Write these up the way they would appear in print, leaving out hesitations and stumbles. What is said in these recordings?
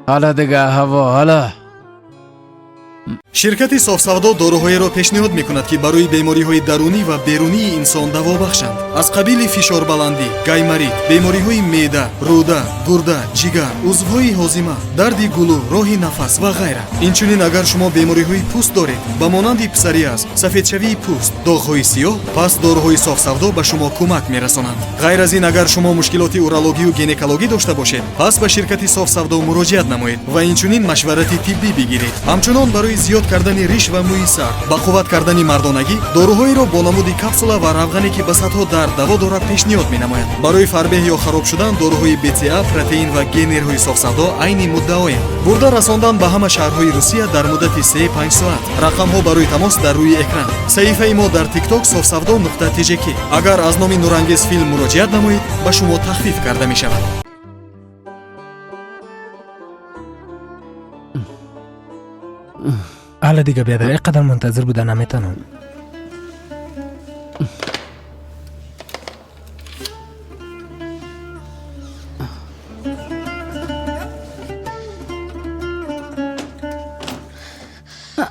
حالا دیگه هوا حالا. شرکت صاف‌سودا داروهایی را پیشنهاد می‌کند که برای بیماری‌های درونی و بیرونی انسان دوا بخشند. از قبیل فشار بلندی، گایماریت، بیماری‌های معده، روده، گرده، جگر، عضوهای هاضمه، درد گلو، راه نفس و غیره. اینچنین اگر شما بیماری‌های پوست دارید، به مانند پسوریاز، سفیدشوی پوست، داغ‌های سیاه، پس داروهای صاف‌سودا به شما کمک می‌رسانند. غیر از این اگر شما مشکلات اورولوژی و گینکولوژی داشته باشید، پس به شرکت صاف‌سودا مراجعت نمایید و اینچنین مشورت طبی بگیرید. همچنان برای زیاد کردن ریش و موی سر، با قوت کردن مردانگی، داروهایی را با نمود کپسولا و روغنی که به صدها درد دوا دارد پیشنهاد می‌نماید. برای فربه یا خراب شدن داروهای BCA، پروتئین و گینرهای صاف‌سودا عین مدعایند. برده رساندن به همه شهرهای روسیه در مدت 3-5 ساعت. رقم‌ها برای تماس در روی اکران. صفحه ما در تیک تاک صاف‌سودا.tjk. اگر از نام نورانگیز فیلم مراجعت نمایید، به شما تخفیف کرده می‌شود. حالا دیگه بیادر اینقدر منتظر بودن نمیتونم.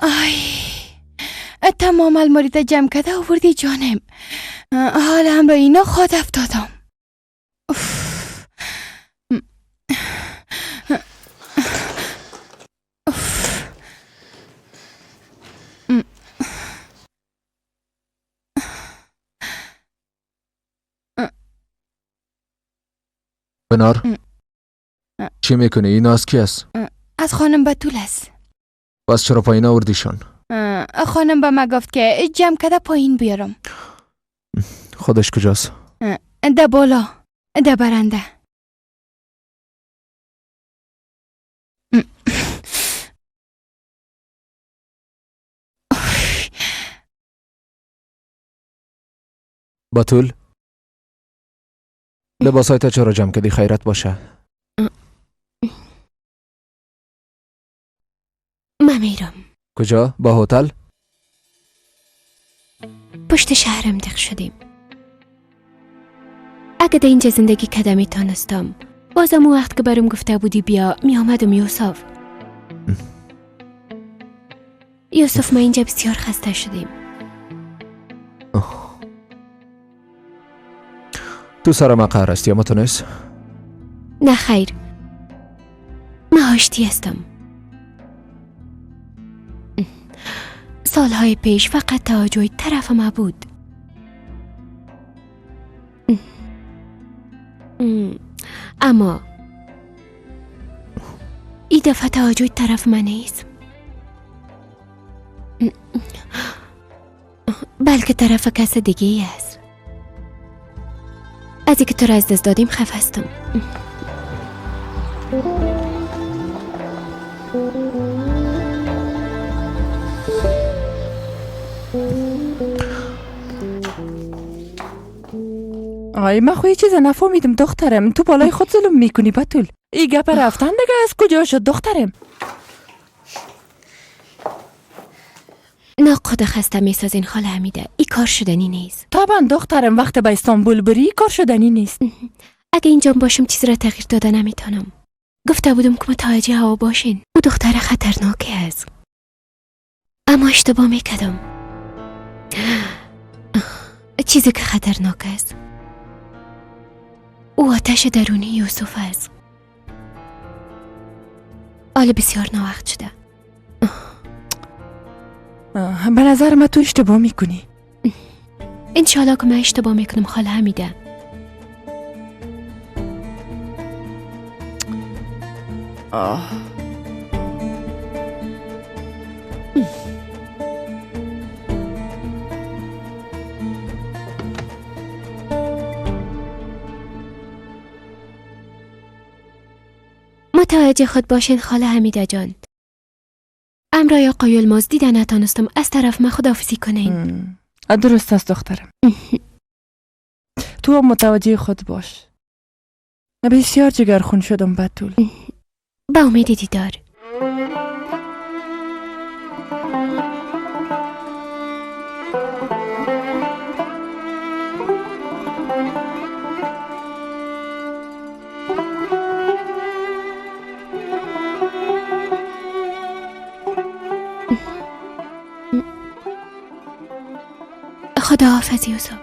آی تمام الماری تا جمع کرده آوردی جانم. حالا هم را اینا خود افتادم. بنار چی میکنی؟ این از کی است؟ از خانم بتول است. بس چرا پایین آوردیشان؟ خانم به ما گفت که جمع کده پایین بیارم. خودش کجاست؟ ده بالا، ده برنده. بتول لباسایت چرا جمع کردی؟ خیرت باشه. من میرم. کجا؟ با هتل؟ پشت شهرم دق شدیم. اگه در اینجا زندگی کده میتونستم، بازم اون وقت که برم گفته بودی بیا می آمدم. یوسف یوسف ما اینجا بسیار خسته شدیم. تو سر ما قهر هستی اما تو نیست؟ نه خیر، من آشتی هستم. سالهای پیش فقط توجه طرف ما بود. اما این دفعه توجه طرف من نیست، بلکه طرف کس دیگه است. از اینکه تو را از دست دادیم خفه هستم. آی من خو چیز نفهمیدم دخترم. تو بالای خود ظلم میکنی بتول. ای گپ رفتن دیگه از کجا شد دخترم؟ ناقد خسته میسازین خاله حمیده. ای کار شدنی نیست. طبعا دخترم وقت به استانبول بری کار شدنی نیست. اگه اینجا باشم چیز را تغییر داده نمیتونم. گفته بودم که متوجه هوا باشین. او دختر خطرناکی است. اما اشتباه میکردم. چیزی که خطرناک است او آتش درونی یوسف است. حالا بسیار ناوقت شده. به نظر من تو اشتباه میکنی. انشالله که من اشتباه میکنم خاله حمیده. آه. متوجه خود باشین خاله حمیده جان. امرای آقای یلماز دیده نتانستم. از طرف من خداحافظی کنین. درست است دخترم. تو هم متوجه خود باش. بسیار جگرخون شدم بتول. با امید دیدار. خداحافظ یوسف.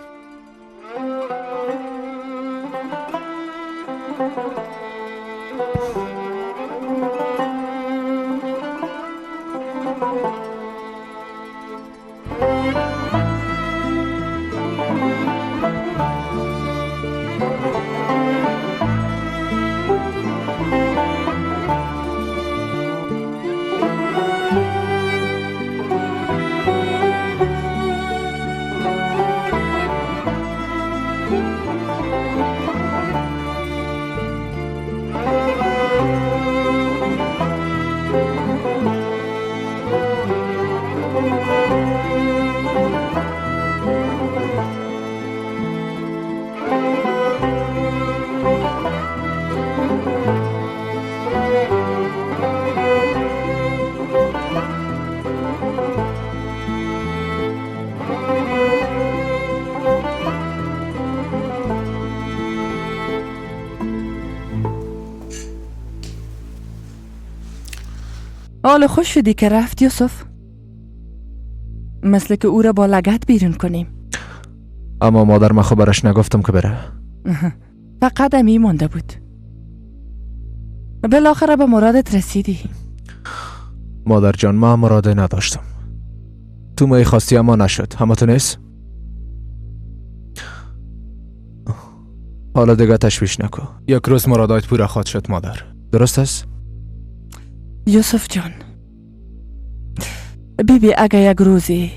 حال خوش شدی که رفت یوسف؟ مثل که او را با لگد بیرون کنیم. اما مادر من خبرش نگفتم که بره. فقط امی مانده بود. بالاخره به مرادت رسیدی. مادر جان ما مراده نداشتم. تو می خواستی اما نشد. همه تو نیست؟ حالا دیگه تشویش نکن. یک روز مرادایت پورا خواهد شد مادر. درست است؟ یوسف جان، بیبی اگه یک روزی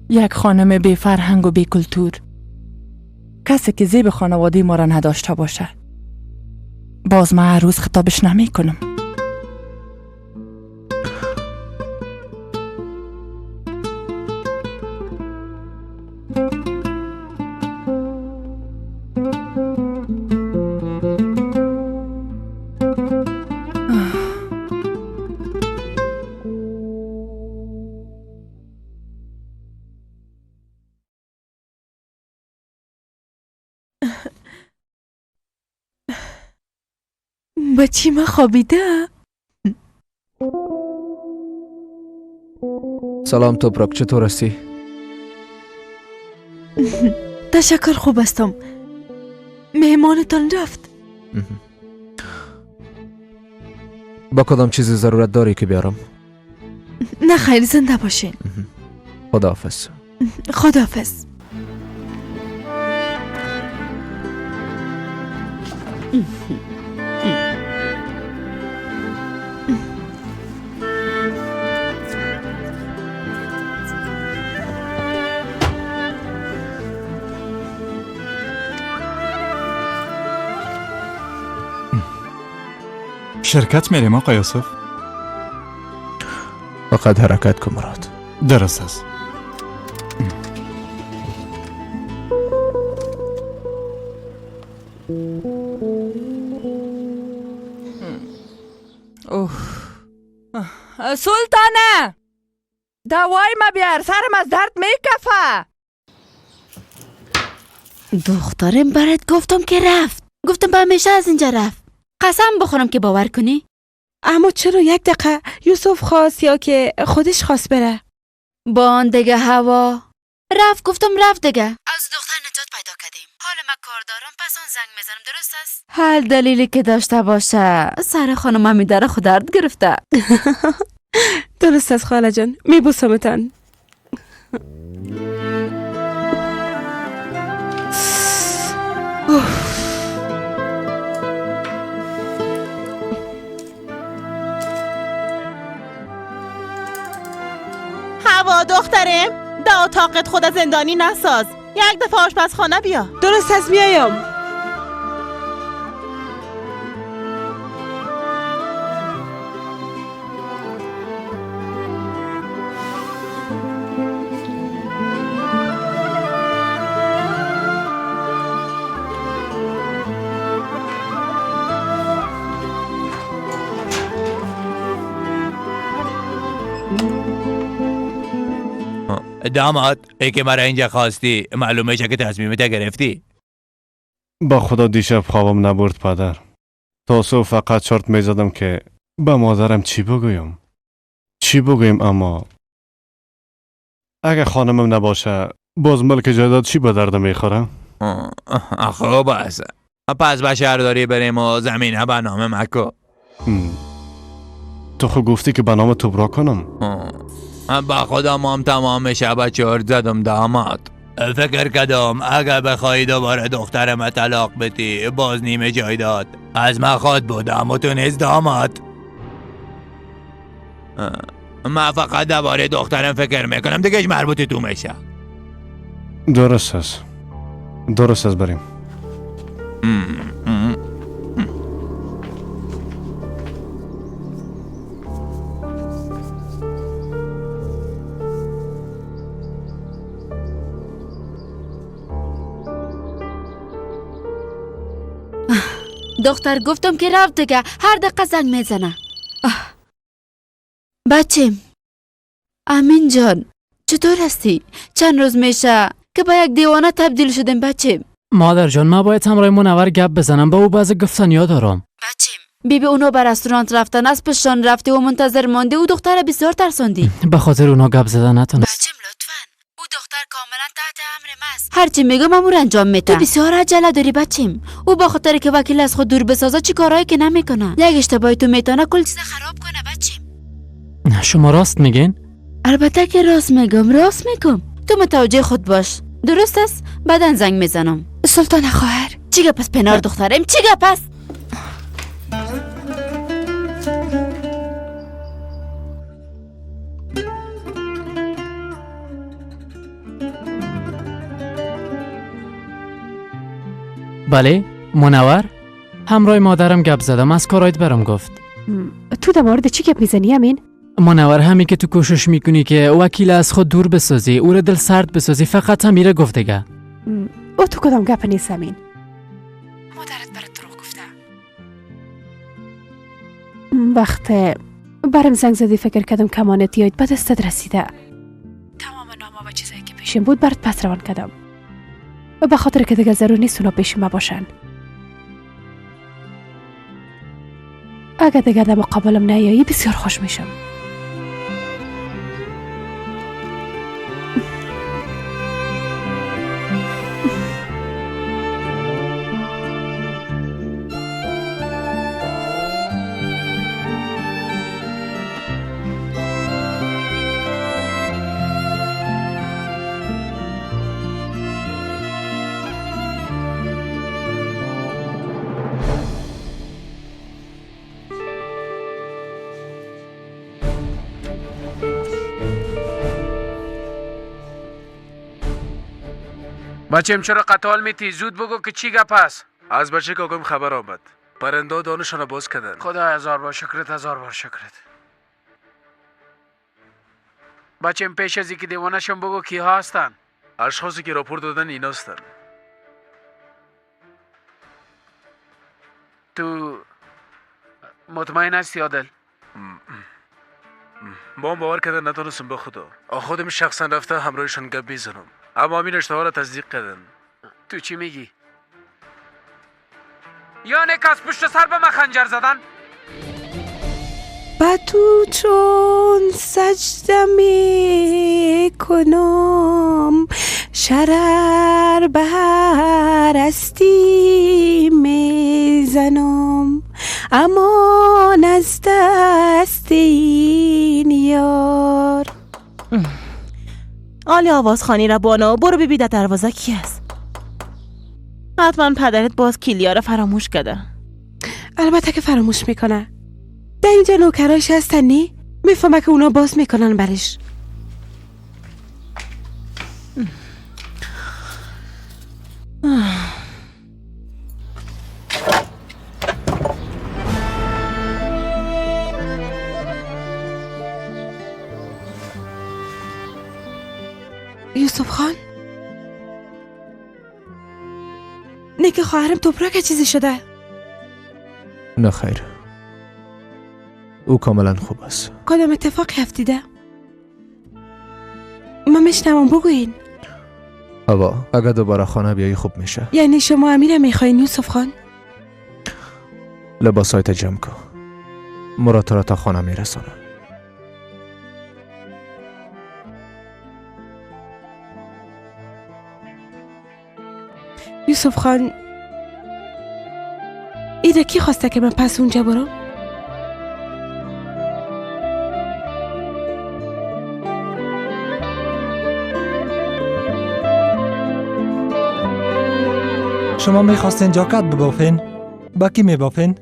یک خانم بی فرهنگ و بی کلتور، کسی که زیب خانواده ما را نداشته باشه، باز من هر روز خطابش نمی کنم. بچی ما خوابیده؟ سلام توپراک، چطور هستی؟ تشکر، خوب هستم. مهمانتان رفت. با کدام چیزی ضرورت داری که بیارم؟ نه خیر، زنده باشین. خداحافظ. خداحافظ. شرکت میریم آقا یوسف؟ فقط حرکت کن مراد. درست است. اوه. سلطانه، دوای ما بیار، سرم از درد میکفه. دخترم برات گفتم که رفت. گفتم به همیشه از اینجا رفت. قسم بخورم که باور کنی. اما چرا یک دقیقه یوسف خواست یا که خودش خواست بره؟ با آن دیگه هوا رفت. گفتم رفت دیگه. از دختر نجات پیدا کردیم. حال ما کار دارم، پس آن زنگ میزنم. درست است؟ هر دلیلی که داشته باشه، سر خانم همی خود درد گرفته. درست است خاله جان، میبوسمتان. هوا دخترم، دا اتاقت خود زندانی نساز. یک دفعه آشپزخانه بیا. درست از میایم. داماد، ای که مرا اینجا خواستی، معلومه که تصمیمت گرفتی. با خدا دیشب خوابم نبرد پدر. تا صبح فقط چرت میزدم که به مادرم چی بگویم. چی بگویم؟ اما اگه خانمم نباشه باز ملک جایداد چی به درد میخوره؟ خوب است. پس به شهرداری بریم و زمینه به نام مکو. تو خود گفتی که به نام تو برا کنم. با خدا مام تمام شب چرت زدم داماد. فکر کردم اگه بخوای دوباره دخترم طلاق بدی باز نیمه جایداد از من خواد بودم و تو نیز داماد. من فقط دوباره دخترم فکر میکنم، دیگه مربوط تو میشه. درست است، درست است، بریم. دختر گفتم که رفت دیگه، هر دقیقه زنگ میزنه. بچیم امین جان چطور هستی؟ چند روز میشه که با یک دیوانه تبدیل شدیم بچیم. مادر جان من باید همراه منور گپ بزنم، با او بعضی گفتنیا دارم. بچیم بیبی اونا به رستوران رفتن، از پشتان رفتی و منتظر مانده و دختر بسیار ترساندی. به خاطر اونا گپ زدن نتونست. بچیم لطفاً، او دختر کاملا تحت امر ماست، هرچی میگم امور انجام میده. تو بسیار عجله داری بچیم، او با خاطر که وکیل از خود دور بسازه چی کارهایی که نمیکنه. یک اشتباهی تو میتونه کل چیز خراب کنه بچیم. شما راست میگین؟ البته که راست میگم، راست میگم. تو متوجه خود باش، درست است؟ بعدا زنگ میزنم. سلطان خواهر چی گپ است پنار دخترم؟ چی گپ است؟ بله منور، همراه مادرم گپ زدم، از کارایت برام گفت. تو در مورد چی گپ میزنی امین؟ منور همی که تو کوشش میکنی که وکیل از خود دور بسازی، او را دل سرد بسازی، فقط هم میره گفت دیگه. او تو کدام گپ نیست امین؟ مادرت برات دروغ گفته. وقت برم زنگ زدی فکر کردم کمانت یاد به دستت رسیده. تمام نامه و چیزایی که پیشم بود برات پس روان کردم، به خاطر که دیگه ضرور نیست اونا پیش ما باشن. اگه دیگه در مقابلم نیایی بسیار خوش میشم. بچیم چرا قتال میتی؟ زود بگو که چی گپ است. از بچه کاکم خبر آمد، پرنده دانشان باز کردن. خدا هزار بار شکرت، هزار بار شکرت. بچیم پیش از اینکه دیوانه شم بگو کیها هستن. اشخاصی که راپور دادن اینا هستن. تو مطمئن هستی عادل؟ با هم باور کردن نتونستم به خدا. خودم شخصا رفته همراهشان گپ میزنم، اما همین اشتها را تصدیق کردن. تو چی میگی؟ یعنی که از پشت سر به من خنجر زدن؟ به تو چون سجده می کنم، شرر به هستی می زنم، امان از دست این یار. آلی آوازخوانی را بانا، برو ببین در دروازه کی است. حتما پدرت باز کیلیا را فراموش کرده. البته که فراموش میکنه. در اینجا نوکراش هستن نی؟ میفهمه که اونا باز میکنن برش. یوسف خان، نیک خواهرم توپرا که چیزی شده؟ نه خیر، او کاملا خوب است. کدام اتفاقی افتیده؟ من میشنوم، بگوین. هوا، اگه دوباره خانه بیایی خوب میشه. یعنی شما امیره میخواین یوسف خان؟ لباسایت جمع کن، مرا تو را تا خانه میرسانم. یوسف خان، ایره کی خواسته که من پس اونجا برم؟ شما میخواستین جاکت ببافین؟ با کی میبافین؟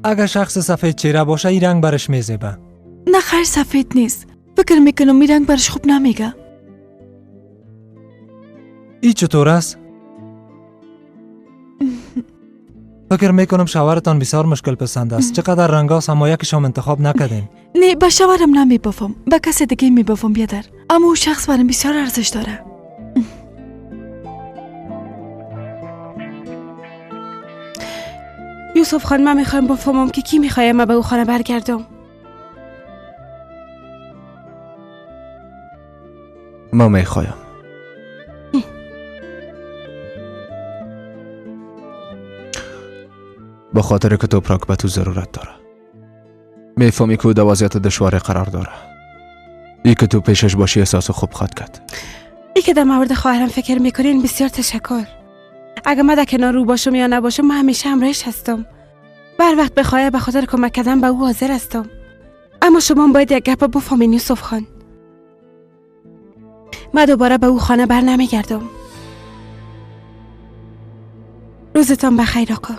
اگر شخص سفید چهره باشه این رنگ برش میزیبه. نه خیر، سفید نیست. فکر میکنم این رنگ برش خوب نمیگه. ای چطور است؟ فکر میکنم شوهرتان بسیار مشکل پسند است. چقدر رنگاست اما یکیشام انتخاب نکردین. نه، با شوهرم نمیبافم، با کس دیگه میبافم بیادر. اما او شخص برام بسیار ارزش داره. یوسف خان، من میخوایم بفهمم که کی میخوایم من به او خانه برگردم. ما میخوایم. به خاطر که توپراک به تو ضرورت داره. میفهمی که او در وضعیت دشواری قرار داره. ای که تو پیشش باشی احساس خوب خواهد کرد. ای که در مورد خواهرم فکر میکنین بسیار تشکر. اگه من در کنار او باشم یا نباشم، من همیشه همراهش هستم. بر وقت بخواه به خاطر کمک کردن به او حاضر هستم. اما شما باید یک گپ بفهمین یوسف خان. من دوباره به او خانه بر نمیگردم. روزتان بخیر آقا.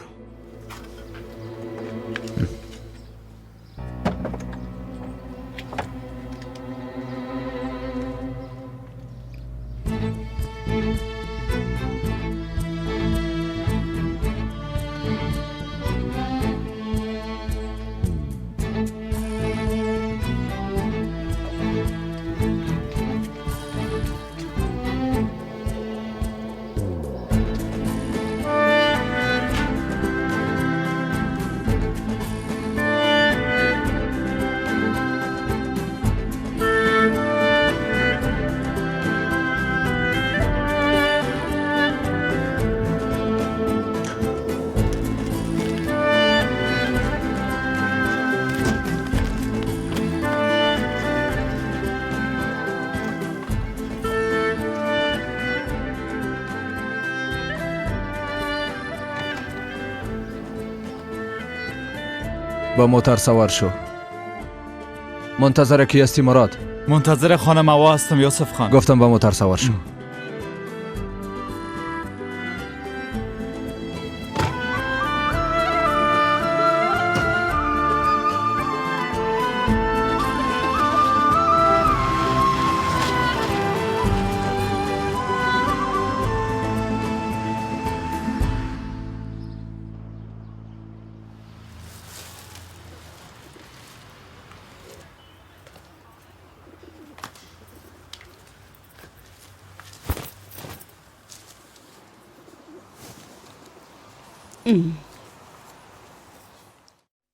با موتر سوار شو. منتظر کی هستی مراد؟ منتظر خانم هوا هستم یوسف خان. گفتم با موتر سوار شو.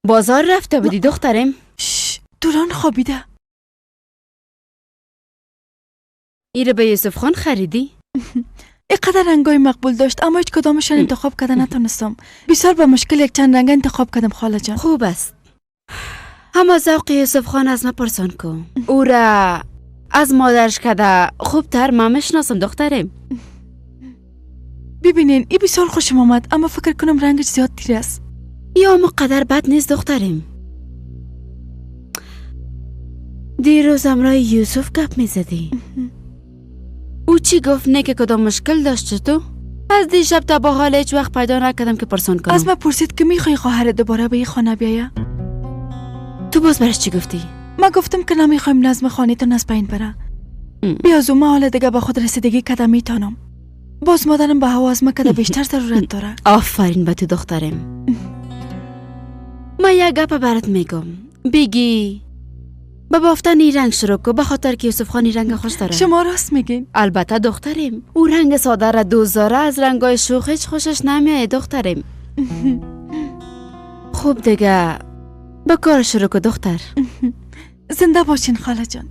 بازار رفته بودی دخترم؟ دوران خوابیده. ایره به یوسف خان خریدی؟ اینقدر رنگای مقبول داشت اما هیچ کدامشان انتخاب کرده نتونستم. بسیار با مشکل یک چند رنگ انتخاب کردم خاله جان. خوب است. اما ذوق یوسف خان از ما پرسان کن. او را از مادرش کده خوبتر ما میشناسم دخترم. ببینین ای بسیار خوشم آمد اما فکر کنم رنگش زیاد تیره است. یا مقدر بد نیست دخترم. دیروز امرای یوسف گپ میزدی. او چی گفت؟ نه که کدام مشکل داشت تو؟ از دیشب تا با حال هیچ وقت پیدا نکردم که پرسان کنم. از من پرسید که میخوای خواهر دوباره به این خانه بیایه؟ تو باز برش چی گفتی؟ من گفتم که نمیخوایم نظم خانه تون از بین بره. بیازو ما حال دیگه به خود رسیدگی کده میتونم. باز مادرم به هوا از من کده بیشتر ضرورت داره. آفرین به تو دخترم. من یک گپ برات میگم. بگی به بافتن این رنگ شروع کو، به خاطر که یوسف خان این رنگ خوش داره. شما راست میگین؟ البته دخترم. او رنگ ساده را دوست داره، از رنگای شوخ هیچ خوشش نمیاد دخترم. خوب دیگه به کار شروع کو دختر. زنده باشین خاله جان.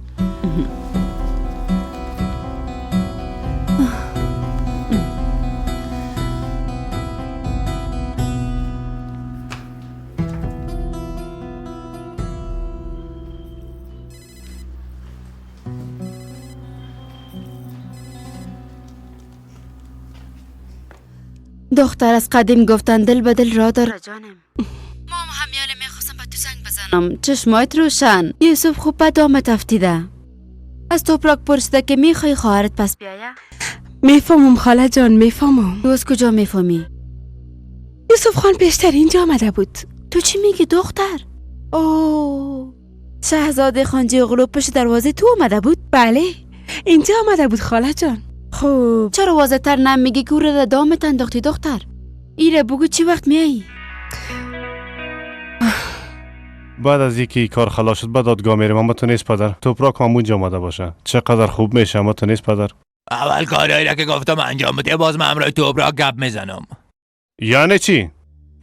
دختر از قدیم گفتن دل به دل را داره جانم. ما هم همیاله میخواستم به تو زنگ بزنم. چشمایت روشن. یوسف خوب به دامت افتیده. از توپراک پرسیده که میخوای خواهرت پس بیایه؟ میفهمم خاله جان، میفهمم. تو از کجا میفهمی؟ یوسف خان پیشتر اینجا آمده بود. تو چی میگی دختر؟ اوه، شهزاده خانجی اغلو پشت دروازه تو آمده بود؟ بله، اینجا آمده بود خاله جان. خب چرا واضح تر نمیگی که او را دامت انداختی دختر؟ ایره بگو چی وقت میایی؟ بعد از اینکه کار خلاص شد به دادگاه میریم. اما تو نیست پدر، توپراک هم اونجا آمده باشه. چقدر خوب میشه. اما تو نیست پدر. اول کارهایی را که گفتم انجام بده، باز من همراه توپراک گپ میزنم. یعنی چی؟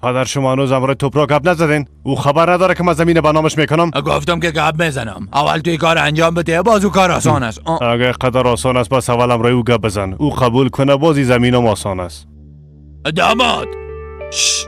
پدر شما هنوز همراه توپراک گپ نزدین؟ او خبر نداره که من زمین به نامش میکنم؟ گفتم که گپ میزنم. اول توی کار انجام بده، باز او کار آسان است. اگه قدر آسان است پس اول همراه او گپ بزن. او قبول کنه بازی زمینم آسان است. داماد شت.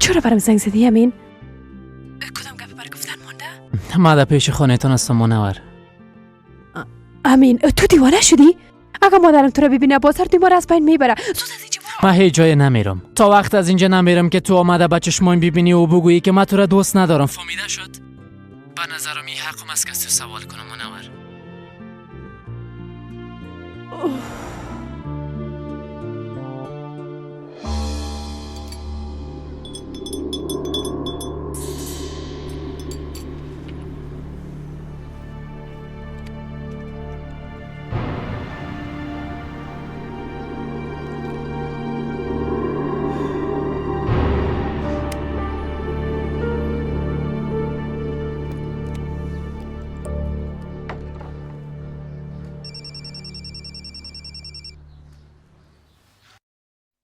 چرا برام زنگ زدی امین؟ کدام گپ بر گفتن مانده؟ ما در پیش خانهتان هستم منور. امین تو دیوانه شدی؟ اگه مادرم تو رو ببینه باز هر دیوار از بین میبره. زود از اینجا برو. من هیچ جای نمیرم تا وقت از اینجا نمیرم که تو آمده به چشمان ببینی و بگویی که من تو را دوست ندارم. فهمیده شد؟ به نظرم این حقم است که از تو سوال کنم منور.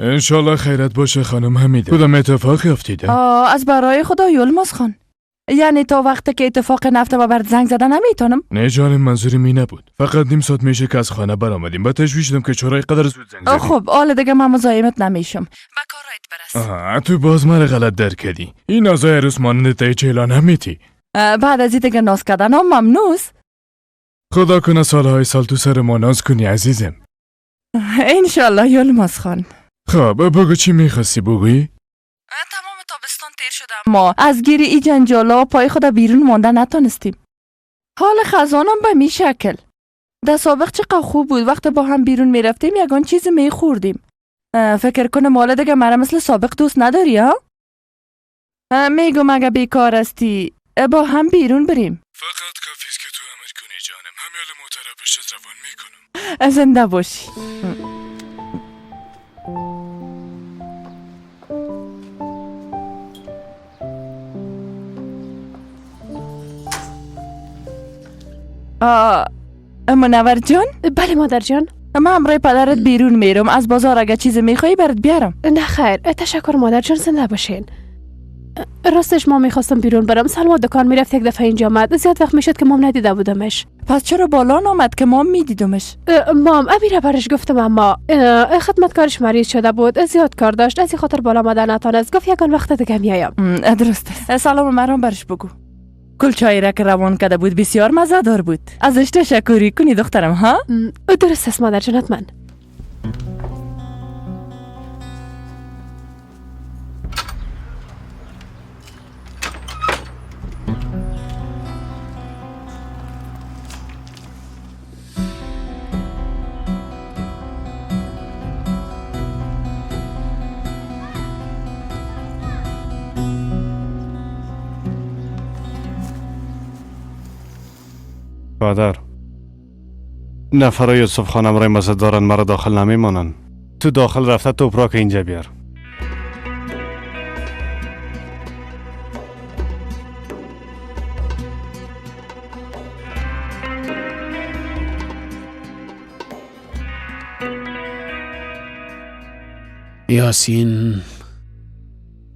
انشالله خیرت باشه خانم حمیده. کدام اتفاقی افتیده؟ از برای خدا یلماز خان، یعنی تا وقتی که اتفاق نفته و برد زنگ زده نمیتونم؟ نه جانم، منظوری می نبود. فقط نیم ساعت میشه که از خانه برآمدیم. با تشویش شدم که چرا اینقدر زود زنگ زدی. خب حالا دیگه من مزاحمت نمیشم. به کارایت برس. تو باز مرا غلط درک کردی. این نازای عروس مانند تای چهلا نمیتی. بعد از این دیگه ناز کردن هم ممنوع. خدا کنه سالهای سال تو سر ما ناز کنی عزیزم. انشالله یلماز خان. خب بگو چی میخواستی بگویی؟ تمام تابستان تیر شده، ما از گیر ای جنجالا پای خود بیرون مانده نتانستیم. حال خزانم به می شکل. در سابق چقدر خوب بود، وقت با هم بیرون میرفتیم یگان چیز میخوردیم. فکر کنم حالا دیگه مرا مثل سابق دوست نداری ها؟ میگم اگه بیکار هستی با هم بیرون بریم. فقط کافیست که تو امر کنی جانم، همیال موتر پشت روان میکنم. زنده باشی. منور جان؟ بله مادر جان. من همراه پدرت بیرون میرم، از بازار اگه چیزی میخوایی برات بیارم. نه خیر، تشکر مادر جان، زنده باشین. راستش ما میخواستم بیرون برم، سلما دکان میرفت یک دفعه اینجا آمد. زیاد وقت میشد که مام ندیده بودمش. پس چرا بالا نامد که مام میدیدمش؟ مام امیره برش گفتم، اما خدمتکارش مریض شده بود، زیاد کار داشت، از این خاطر بالا آمدن نتانست. گفت یکان وقت دیگه میایم. درست است. سلام مرام برش بگو. گل چای را که روان کرده بود بسیار مزه دار بود. ازش تشکری کنی دخترم ها؟ درست است مادر جان، حتما. پدر، نفرای یوسف خان امرای مزه دارن، مرا داخل نمیمانن. تو داخل رفته توپراک اینجا بیار. یاسین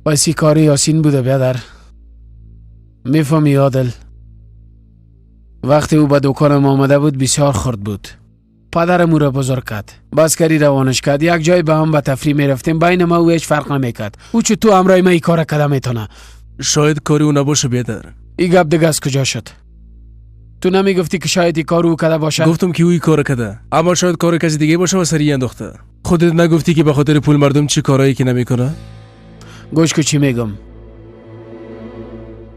بسی کار یاسین بوده بیادر. میفهمی عادل، وقتی او به دکانم آمده بود بسیار خرد بود. پدرم او را بزرگ کرد، بسکری روانش کرد. یک جای به هم به تفریح میرفتیم، بین ما او هیچ فرق نمیکرد. او چه تو همراه ما این کار کده میتونه؟ شاید کاری او نباشه بیادر. این گپ دیگه از کجا شد؟ تو نمیگفتی که شاید این کار او کده باشه؟ گفتم که او این کار کده، اما شاید کار کسی دیگه باشه و سریع انداخته. خودت نگفتی که به خاطر پول مردم چی کارایی که نمیکنه؟ گوش کو چی میگم.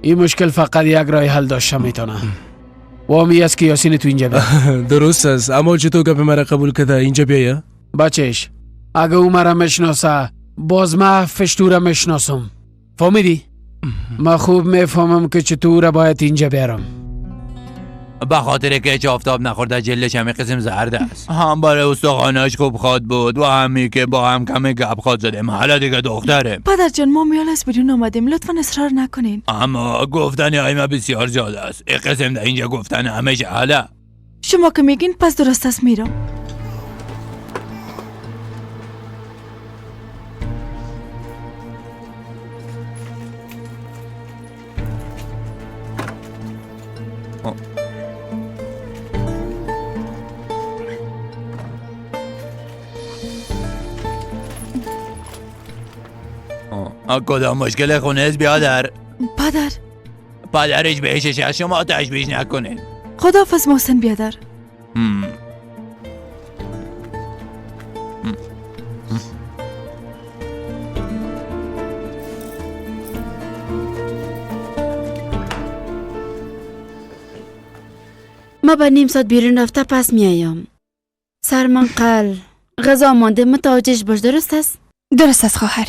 این مشکل فقط یک راه حل داشته میتونه و همی است که یاسین تو اینجا بیا. درست است، اما چطور گپ مرا قبول کرده اینجا بیایه؟ بچهش اگه او مرا میشناسه باز من فشتو را میشناسم. فهمیدی؟ من خوب میفهمم که چطور را باید اینجا بیارم. به خاطر که هیچ آفتاب نخورده جلدش همی قسم زرد است. هم برای استخوانش خوب خواد بود و همی که با هم کمی گپ خواد زدیم. حالا دیگه دختره. پدر جان، ما میال از بیرون آمدیم، لطفا اصرار نکنین. اما گفتن ایما بسیار زیاد است. این قسم در اینجا گفتن همیشه حالا. شما که میگین پس درست است، میرم. کدام مشکل خونه است بیادر؟ پدر، پدرش بهشش از شما تشویش نکنه. خداحافظ محسن بیادر. ما با نیم ساعت بیرون رفته پس میایم. سرمنقل غذا مانده، متوجهش باش. درست است؟ درست است خواهر.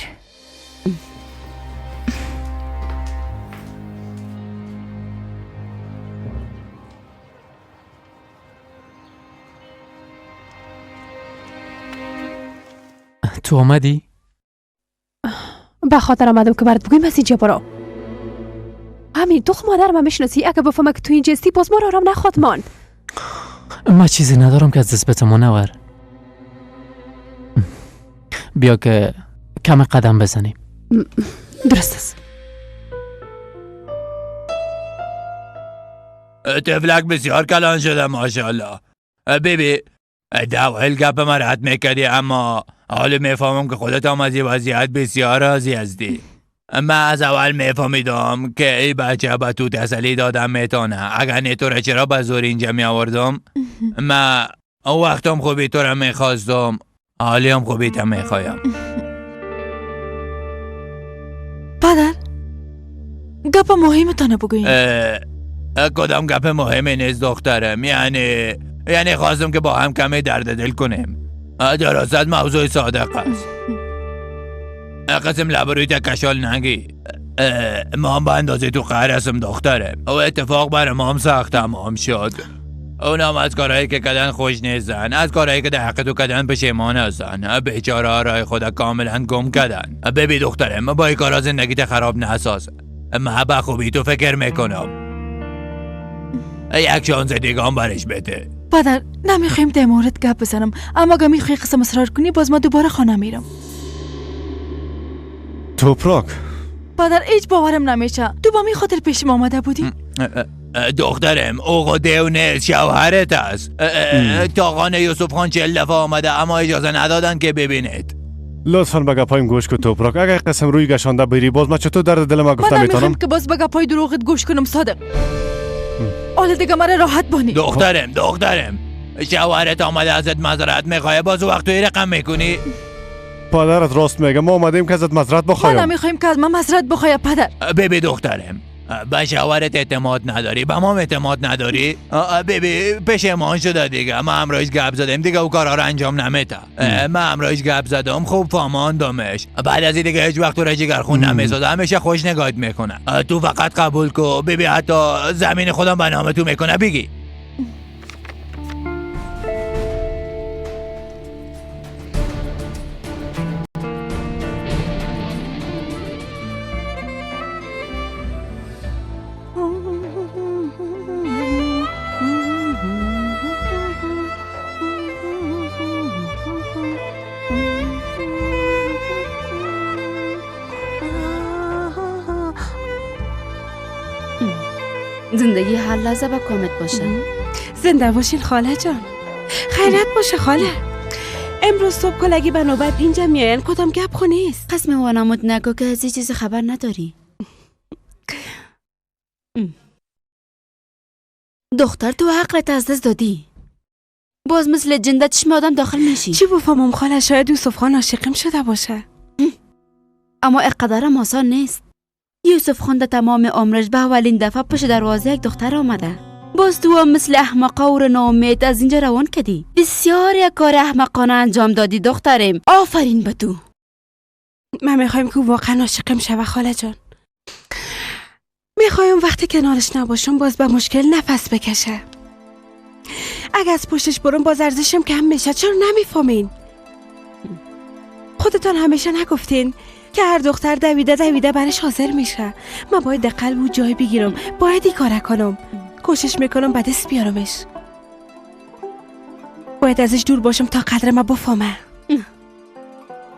تو آمدی؟ به خاطر آمدم که برات بگویم از اینجا برو. همین تو مادر من میشناسی، اگه بفهمه که تو اینجا هستی باز ما را آرام نخواد ماند. ما چیزی ندارم که از دست بتم منور. بیا که کم قدم بزنیم. درست است. طفلک بسیار کلان شده ماشاءالله. بیبی دوایل گپ ما رد میکردی، اما حالا میفهمم که خودت هم از این وضعیت بسیار راضی هستی. من از اول میفهمیدم که ای بچه به تو تسلی دادم میتونه. اگر نه تو را چرا به زور اینجا میآوردم؟ من اون وقتم خوبی تو را میخواستم، حالی هم خوبی تا میخوایم. پدر، گپ مهمتانه بگوین. کدام گپ مهمی نیست دخترم. یعنی خواستم که با هم کمی درد دل کنیم. درست موضوع صادق است. قسم لبروی تکشال نگی. ما هم به اندازه تو قهر هستم دختره. او اتفاق بر ما هم سخت تمام شد. اونام از کارهایی که کدن خوش نیستن، از کارهایی که در حق تو کدن پشیمان هستن. بیچاره رای خود کاملا گم کدن. ببین دخترم، با این کارا زندگیت خراب نساز. من به خوبی تو فکر میکنم. یک شانس دیگه هم برش بده. پدر، نمیخوایم در مورد گپ بزنم، اما اگه میخوای قسم اصرار کنی باز ما دوباره خانه میرم. توپراک، پدر هیچ باورم نمیشه تو با می خاطر پیشم آمده بودی؟ دخترم، او دیو نیست، شوهرت است. تاقان یوسف خان 40 دفعه آمده اما اجازه ندادن که ببینید. لطفاً به گپایم گوش کن توپراک. اگر قسم روی گشانده بری باز من چطور درد دل ما گفته میتونم؟ من نمیخوام که باز به گپای دروغت گوش کنم صادق. حالا دیگه مرا راحت بانی. دخترم، شوهرت آمده ازت معذرت میخواه، باز وقت توی رقم میکنی؟ پدرت راست میگه، ما آمدیم که ازت معذرت بخوایم. ما نمیخوایم که از ما معذرت بخوای پدر. ببین دخترم، به شوهرت اعتماد نداری، به ما اعتماد نداری. ببین پشیمان شده دیگه. ما همراهش گپ زدیم دیگه، او کارا رو انجام نمیده. من همراهش گپ زدم، خوب فهماندمش. بعد از این دیگه هیچ وقت تو را جگرخون نمیسازه، همیشه خوش نگاهت میکنه. تو فقط قبول کو ببین، حتی زمین خودم به نام تو میکنه. بگی زندگی هر لحظه به کامت باشه. زنده باشین خاله جان. خیرت باشه خاله. امروز صبح کلگی به نوبت اینجا میاین، کدام گپ خو نیست. قسم وانامود نگو که از این چیز خبر نداری. دختر تو عقلت از دست دادی. باز مثل جنده چشم آدم داخل میشی. چی بفهمم خاله؟ شاید یوسف خان عاشقم شده باشه. اما اقدرم آسان نیست. یوسف خان در تمام عمرش به اولین دفعه پشت دروازه یک دختر آمده. باز تو هم مثل احمقا و ناامید از اینجا روان کردی. بسیار یک کار احمقانه انجام دادی دخترم. آفرین به تو. من میخوایم که واقعا عاشقم شوه خاله جان. میخوایم وقتی کنارش نباشم باز به مشکل نفس بکشه. اگه از پشتش برم باز ارزشم کم میشه. چرا نمیفهمین؟ خودتان همیشه نگفتین که هر دختر دویده دویده برش حاضر میشه. من باید در قلب او جای بگیرم. باید این کاره کنم. کوشش میکنم به دست بیارمش. باید ازش دور باشم تا قدر ما بفهمه.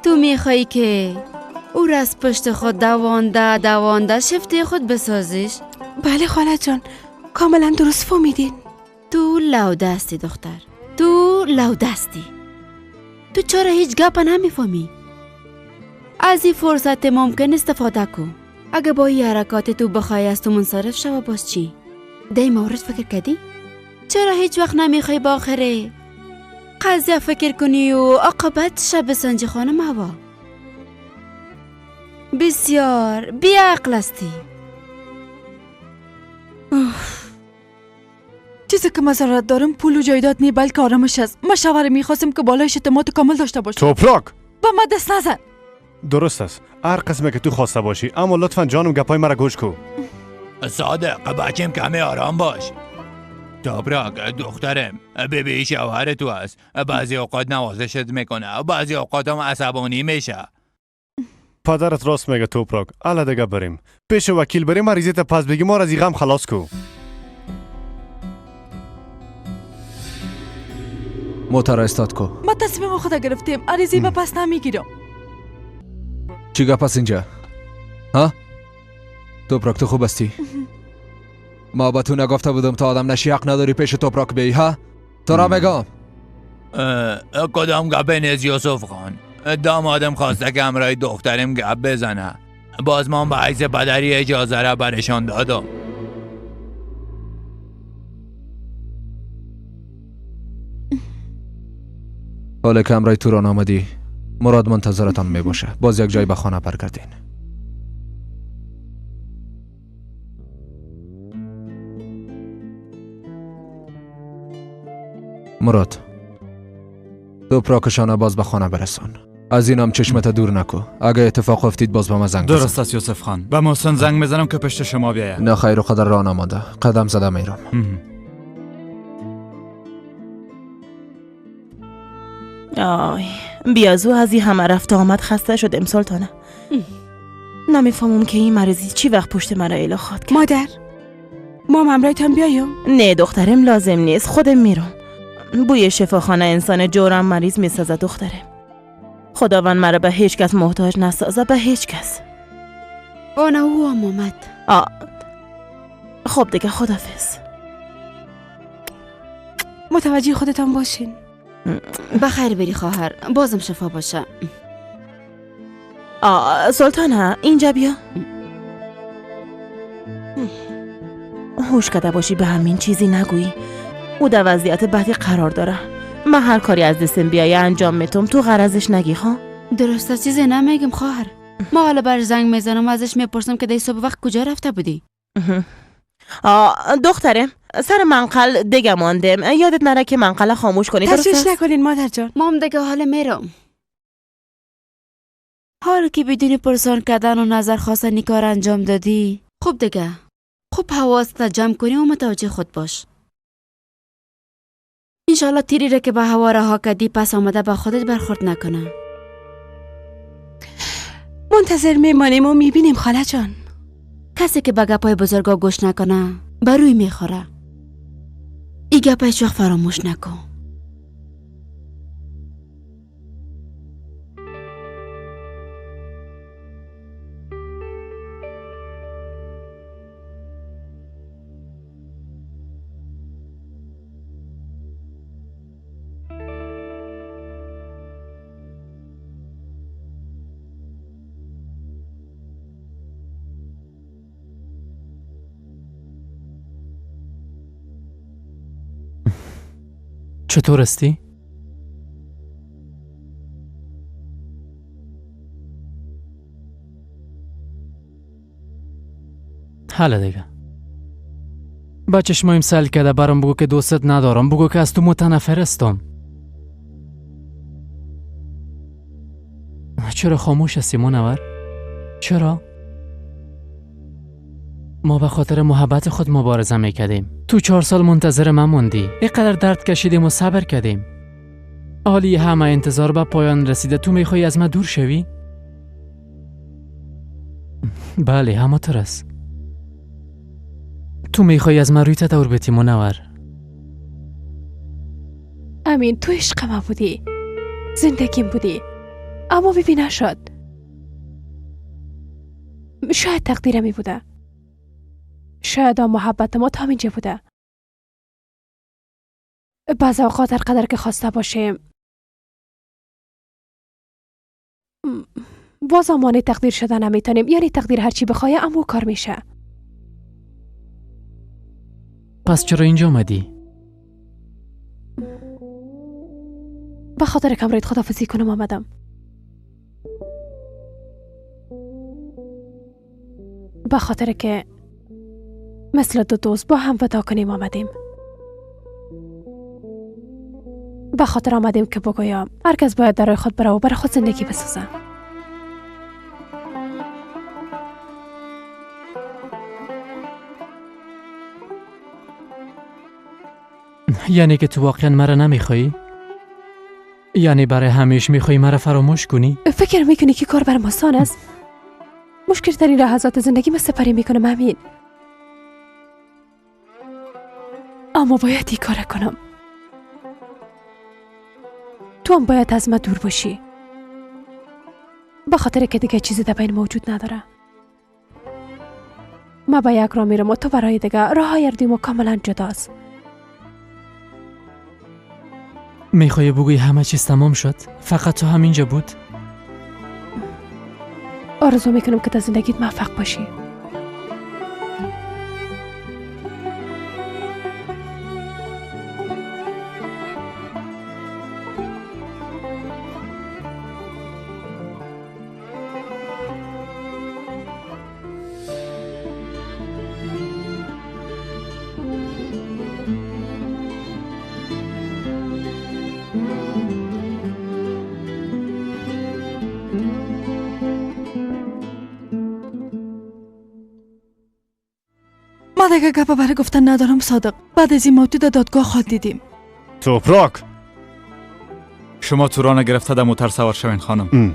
تو میخوایی که او را از پشت خود دوانده دوانده شفته خود بسازیش؟ بله خاله جان، کاملا درست فهمیدین. تو لوده هستی دختر، تو لوده هستی. تو چرا هیچ گپ نمیفهمی؟ از این فرصت ممکن استفاده کن. اگه با این حرکات تو بخوای از تو منصرف شوه باز چی؟ در این مورد فکر کردی؟ چرا هیچ وقت نمیخوای با آخره قضیه فکر کنی و عاقبتش بسنجی خانم هوا؟ بسیار بیعقل هستی. چیزی که من ضرورت دارم پول و جایداد نی، بلکه آرامش است. من شوهر میخواستم که بالایش اعتماد کامل داشته باشه. توپراک با من دست نزن. درست است، هر قسمه که تو خواسته باشی، اما لطفا جانم گپای مرا گوش کو. صادق بچیم کمی آرام باش. توپراک دخترم، ببی شوهر تو است. بعضی اوقات نوازشت میکنه، بعضی اوقات هم عصبانی میشه. پدرت راست میگه توپراک. الا دیگه بریم پیش وکیل، بریم مریضیت پس بگی ما را از این غم خلاص کو. موتر استاد کو. ما تصمیم خود گرفتیم، عریضی به پس نمیگیرم. چی گپ است اینجا؟ ها؟ توپراک تو خوب هستی؟ ما با تو نگفته بودم تا آدم نشی حق نداری پیش توپراک بیایی؟ ها؟ تو را میگم. کدام گپ نیست یوسف خان. دامادم خواسته که همراه دخترم گپ بزنه. باز من به حیث پدری اجازه را برشان دادم. حالا که همراه توران آمدی، مراد منتظرتان می باشه. باز یک جای به خانه برگردین. مراد، توپراکشانه باز به خانه برسان. از اینم چشمت دور نکو. اگه اتفاق افتید باز به من زنگ بزن. درست است یوسف خان. به محسن زنگ میزنم که پشت شما بیاید. نه خیر و قدر راه نمانده. قدم زده میرم. آی بیازو از این همه رفت آمد خسته شدم سلطانه. نمیفهمم که این مریضی چی وقت پشت مرا اله خواد کرد. مادر ما همراهتان بیایم؟ نه دخترم لازم نیست، خودم میرم. بوی شفاخانه انسان جورم مریض میسازه دخترم. خداوند مرا به هیچ کس محتاج نسازه، به هیچ کس. آنه او هم آمد. خب دیگه خدافظ. متوجه خودتان باشین. بخیر بری خواهر، بازم شفا باشه. سلطانه اینجا بیا. هوش کده باشی به همین چیزی نگویی. او در وضعیت بدی قرار داره. من هر کاری از دستم بیایه انجام میتم، تو غرضش نگی ها؟ درسته چیزی نمیگم خواهر. ما حالا بر زنگ میزنم ازش میپرسم که دی صبح وقت کجا رفته بودی. دخترم سر منقل دیگه ماندم، یادت نره که منقل خاموش کنی. تشویش نکنین مادر جان. مام دیگه حالا میرم. حالا که بدون پرسان کردن و نظر خواستن کار انجام دادی، خوب دیگه خوب حواست جمع کنی و متوجه خود باش. انشالله تیری را که به هوا رها کردی پس آمده به خودت برخورد نکنه. منتظر میمانیم و میبینیم خاله جان. کسی که به گپای بزرگا گوش نکنه بروی میخوره. ای گپ هیچ وقت فراموش نکن. چطور هستی؟ حالا دیگه با چشمایم سل کرده برام بگو که دوستت ندارم، بگو که از تو متنفر هستم. چرا خاموش هستی منور؟ چرا؟ ما به خاطر محبت خود مبارزه میکردیم. تو 4 سال منتظر من موندی، اینقدر درد کشیدیم و صبر کردیم. حالی همه انتظار به پایان رسیده، تو میخوای از من دور شوی؟ بله همانطور است. تو میخوای از من روی تدور بتی منور؟ امین تو عشق من بودی، زندگیم بودی، اما ببین نشد. شاید تقدیرمی بوده، شاید محبت ما تا اینجا بوده. بعض اوقات هر قدر که خواسته باشیم باز آمانه تقدیر شده نمیتونیم، یعنی تقدیر هرچی بخواه اما کار میشه. پس چرا اینجا آمدی؟ به خاطر کمرایت خدافزی کنم آمدم. به خاطر که مثل دو دوست با هم ودا کنیم آمدیم. به خاطر آمدیم که بگویم هر کس باید در راه خود بره و برای خود زندگی بسازه. یعنی که تو واقعا مرا نمیخوایی؟ یعنی برای همیشه میخوایی مرا فراموش کنی؟ فکر میکنی که کار برام آسان است؟ مشکل ترین لحظات زندگی من سپری میکنم امین، اما باید این کار کنم. تو هم باید از من دور باشی، به خاطر که دیگه چیزی در بین موجود نداره. من به یک راه میرم و تو برای دیگه، راه های ما کاملا جداست. میخوای بگویی همه چیز تمام شد؟ فقط تو همینجا بود؟ آرزو میکنم که در زندگیت موفق باشی. ما دیگه گپ برای گفتن ندارم صادق. بعد از این موضوع در دادگاه خود دیدیم. توپراک شما توران گرفته در موتر سوار شوین خانم.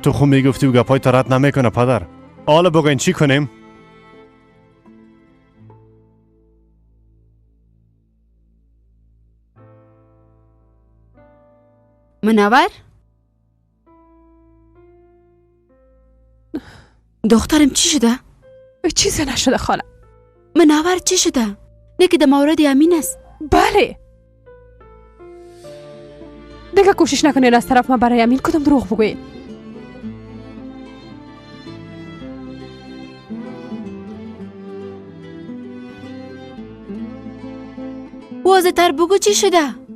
تو خو میگفتی و گپای تا رد نمیکنه پدر. حالا بگوین چی کنیم؟ منور؟ دخترم چی شده؟ چیزی نشده خاله. منور چی شده؟ نه که در مورد امین است. بله دیگه کوشش نکنین از طرف من برای امین کدام دروغ بگوین. واضح تر بگو چی شده؟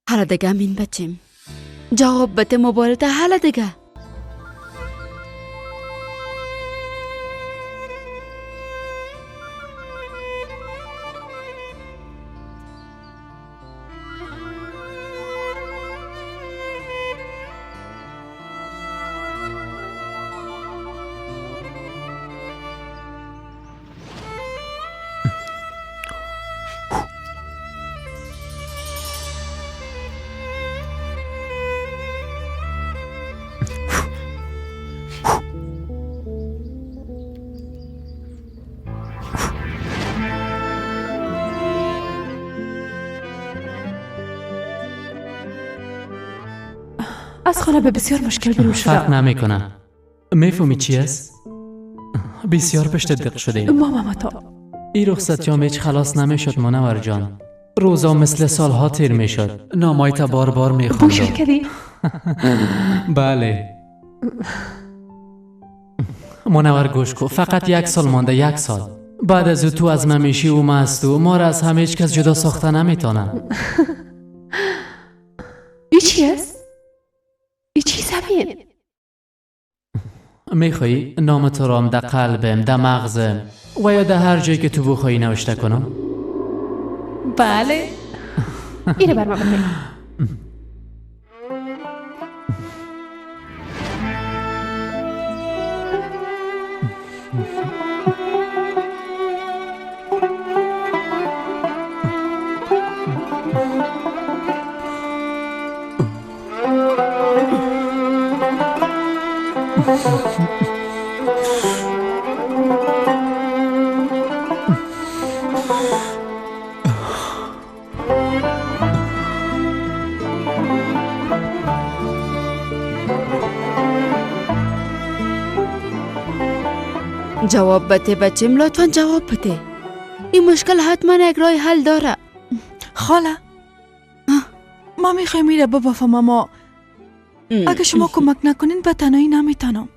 حالا دیگه امین بچیم جواب بده مبارده. حالا دیگه از خانه به بسیار مشکل بیرون شدم. فرق نمیکنه. میفهمی چی است؟ بسیار پشت دق شده. ماما تا این رخصتیام هیچ خلاص نمیشد منور جان. روزا مثل سالها تیر میشد. نامایت بار بار میخوندم. بوشر کردی؟ بله. منور گوش کو، فقط 1 سال مانده، 1 سال. بعد از او تو از من میشی و من از تو، ما را از همه هیچ کس جدا ساخته نمیتونه. ای چی است؟ ای چی زمین؟ میخوایی نام تو رام در قلبم، در مغزم و یا در هر جایی که تو بخوایی نوشته کنم؟ بله. اینو بر ما بده. جواب بده بچم، لطفا جواب بده. این مشکل حتما یک راه حل داره. خاله ما میخوایم میره ببافم، اما اگه شما کمک نکنین به تنهایی نمیتونم.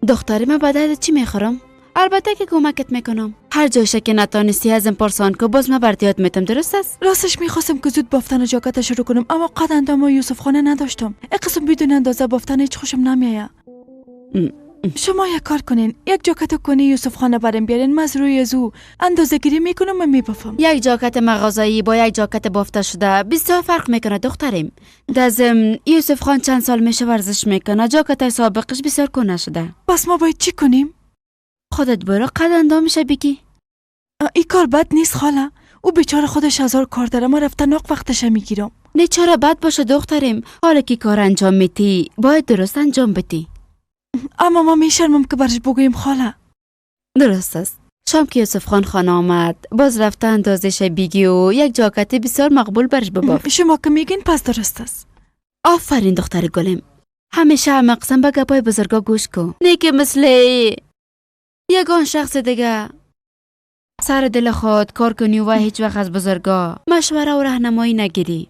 دختری من به درد چی میخورم؟ البته که کمکت میکنم. هر جایش که نتانستی ازم پرسان که باز من برات یاد میتم. درست است؟ راستش میخواستم که زود بافتن جاکت شروع کنم، اما قد اندام و یوسف خانه نداشتم. یک قسم بدون اندازه بافتن هیچ خوشم نمیآید. شما یک کار کنین، یک جاکت کنی یوسف خانه برم بیارین، من از روی از او اندازه گیری میکنم و میبافم. یک جاکت مغازه‌ای با یک جاکت بافته شده بسیار فرق میکنه دختریم. دزم یوسف خان چند سال میشه ورزش میکنه، جاکت سابقش بسیار کهنه شده. پس ما باید چی کنیم؟ خودت برو قد اندامش بگی. این کار بد نیست خاله، او بیچاره خودش هزار کار داره، ما رفتن ناق وقتش میگیرم. نه چرا بد باشه دختریم، حالا که کار انجام میتی باید درست انجام بدی. اما ما میشرمم که برش بگوییم خاله. درست است. شام که یوسف خان خانه آمد باز رفته اندازش بیگی و یک جاکت بسیار مقبول برش بباف. شما که میگین پس درست است. آفرین دختر گلم، همیشه هم قسم به گپای بزرگا گوش کن، نه که مثل یگان شخص دیگه سر دل خود کار کنی و هیچ وقت از بزرگا مشوره و راهنمایی نگیری.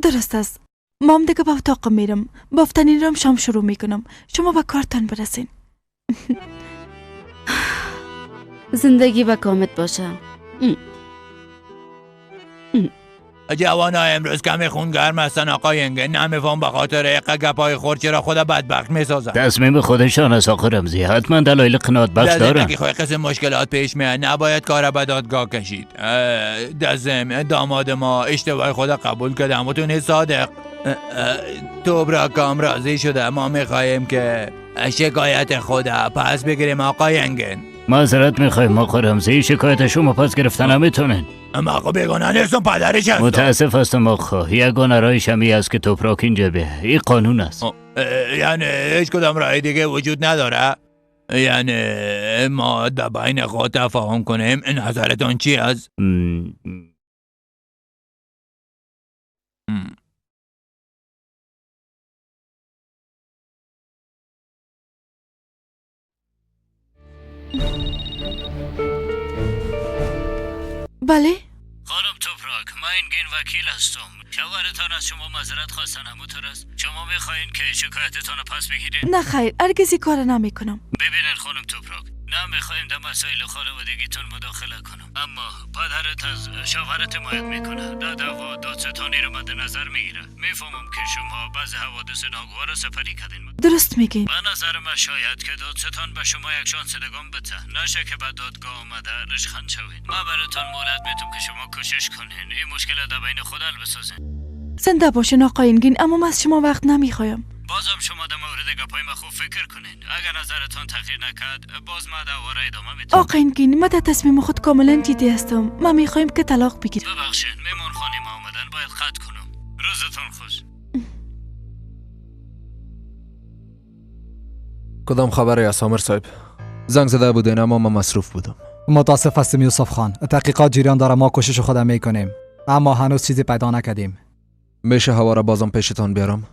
درست است. مام دیگه به اتاقم میرم، بافتنی رم شام شروع میکنم، شما به کارتان برسین. زندگی به کامت باشه. جوانا امروز کمی خونگرم هستن آقای انگه، نمیفهم به خاطر ایقه گپای خورد چرا خود بدبخت میسازن. تصمیم خودشان است آقا رمزی، حتما دلایل قناعت بخش دارن. زندگی خواهی قسم مشکلات پیش میاد، نباید کار به دادگاه کشید. دزم داماد ما اشتباه خود قبول کرده، اما تو نیست صادق. توبراکام راضی شده، ما میخواهیم که شکایت خود پس بگیریم آقای انگن. معذرت میخوایم آقا رمزی، شکایت شما پس گرفتن نمیتونین. اما آقا بیگانه نیستم، پدرش هستم. متاسف هستم آقا، یگانه راهش همی است که توپراک اینجا بیه، این قانون است. یعنی هیچ کدام راه دیگه وجود نداره؟ یعنی ما در بین خود تفاهم کنیم؟ نظرتون چی است؟ بله؟ خانم توپراک، من اینگین وکیل هستم. شوهرتان از شما معذرت خواستن، همونطور است؟ شما میخواین که شکایتتان رو پس بگیرین؟ نه خیر، هرگز این کار نمیکنم. ببینین خانم توپراک، نه میخوایم در مسائل خانوادگیتون مداخله کنم، اما پدرت از شوهرت حمایت میکنه، در دعوا دادستانی رو مد نظر میگیره. میفهمم که شما بعضی حوادث ناگوار رو سپری کردین. درست میگین. به نظر من شاید که دادستان به شما یک شانس دیگه بده، نشه که به دادگاه آمده رشخند شوین. من براتون مهلت میتم که شما کوشش کنین این مشکل در بین خود حل بسازین. زنده باشین آقای انگین، اما من از شما وقت نمیخوایم. بازم شما در مورد گپای من خوب فکر کنین. اگر نظرتان تغییر نکرد باز ما دوباره ادامه میدم. آقای انگین، من در تصمیم خود کاملا جدی هستم. ما میخوایم که طلاق بگیریم. ببخشید مهمان خانه ما آمدن، باید قطع کنم. روزتون خوش. کدام خبری از سامر صاحب؟ زنگ زده بودین اما من مصروف بودم. متاسف هستم یوسف خان، تحقیقات جریان داره، ما کوشش خود میکنیم اما هنوز چیزی پیدا نکردیم. میشه هوا را بازم پیشتان بیارم؟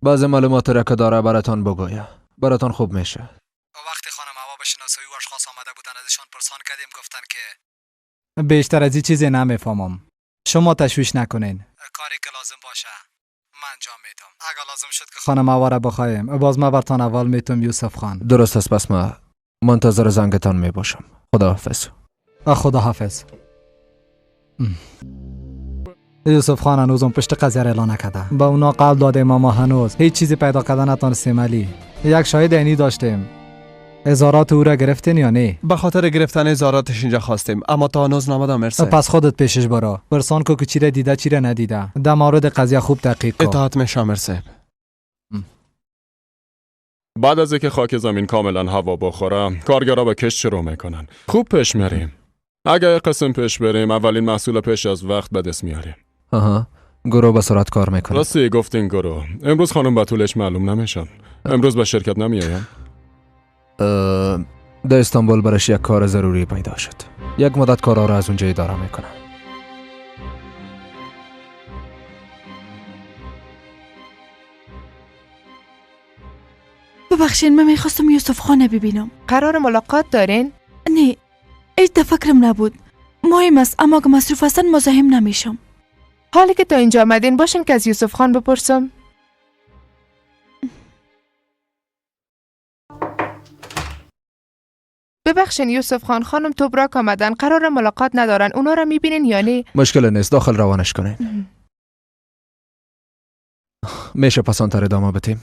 بعضی معلومات را که داره براتان بگویه، براتان خوب میشه. وقتی خانم هوا به شناسایی و اشخاص آمده بودن ازشان پرسان کردیم، گفتن که بیشتر از این چیزی نمیفهمم. شما تشویش نکنین، کاری که لازم باشه من انجام میدم. اگر لازم شد که خانم هوا را بخوایم باز ما برتان اول میتم یوسف خان. درست است، پس ما منتظر زنگتان میباشم. خداحافظ. خداحافظ. یوسف خان هنوزم پشت قضیه را اعلان نکرده. با اونا قول دادیم اما هنوز هیچ چیزی پیدا کردن نتانستیم. علی یک شاهد عینی داشتیم. اظهارات او را گرفتین یا نه؟ به خاطر گرفتن اظهاراتش اینجا خواستیم اما تا هنوز نامده. مرسی. پس خودت پیشش برو، پرسان کو که چی را دیده چی را ندیده. در مورد قضیه خوب تحقیق کن. اطاعت میشه مرسی. بعد از اینکه خاک زمین کاملا هوا بخوره، کارگرا به کشت شروع میکنن. خوب پیش میریم. اگه قسم پیش بریم اولین محصول پیش از وقت به دست میاریم. آها، گروه به سرعت کار میکنه. راستی گفتین گروه. امروز خانم بتولش معلوم نمیشن. امروز به شرکت نمیایم. در استانبول برش یک کار ضروری پیدا شد. یک مدت کارا را از اونجا اداره میکنه. ببخشین، من میخواستم یوسف خانه ببینم. قرار ملاقات دارین؟ نه، هیچ فکرم نبود. مهم است اما اگه مصروف هستن مزاحم نمیشم. حالی که تا اینجا آمدین باشین که از یوسف خان بپرسم. ببخشین یوسف خان، خانم توبراک آمدن، قرار ملاقات ندارن. اونا را میبینین یا نه؟ مشکل نیست، داخل روانش کنین. میشه پسانتر ادامه بدیم؟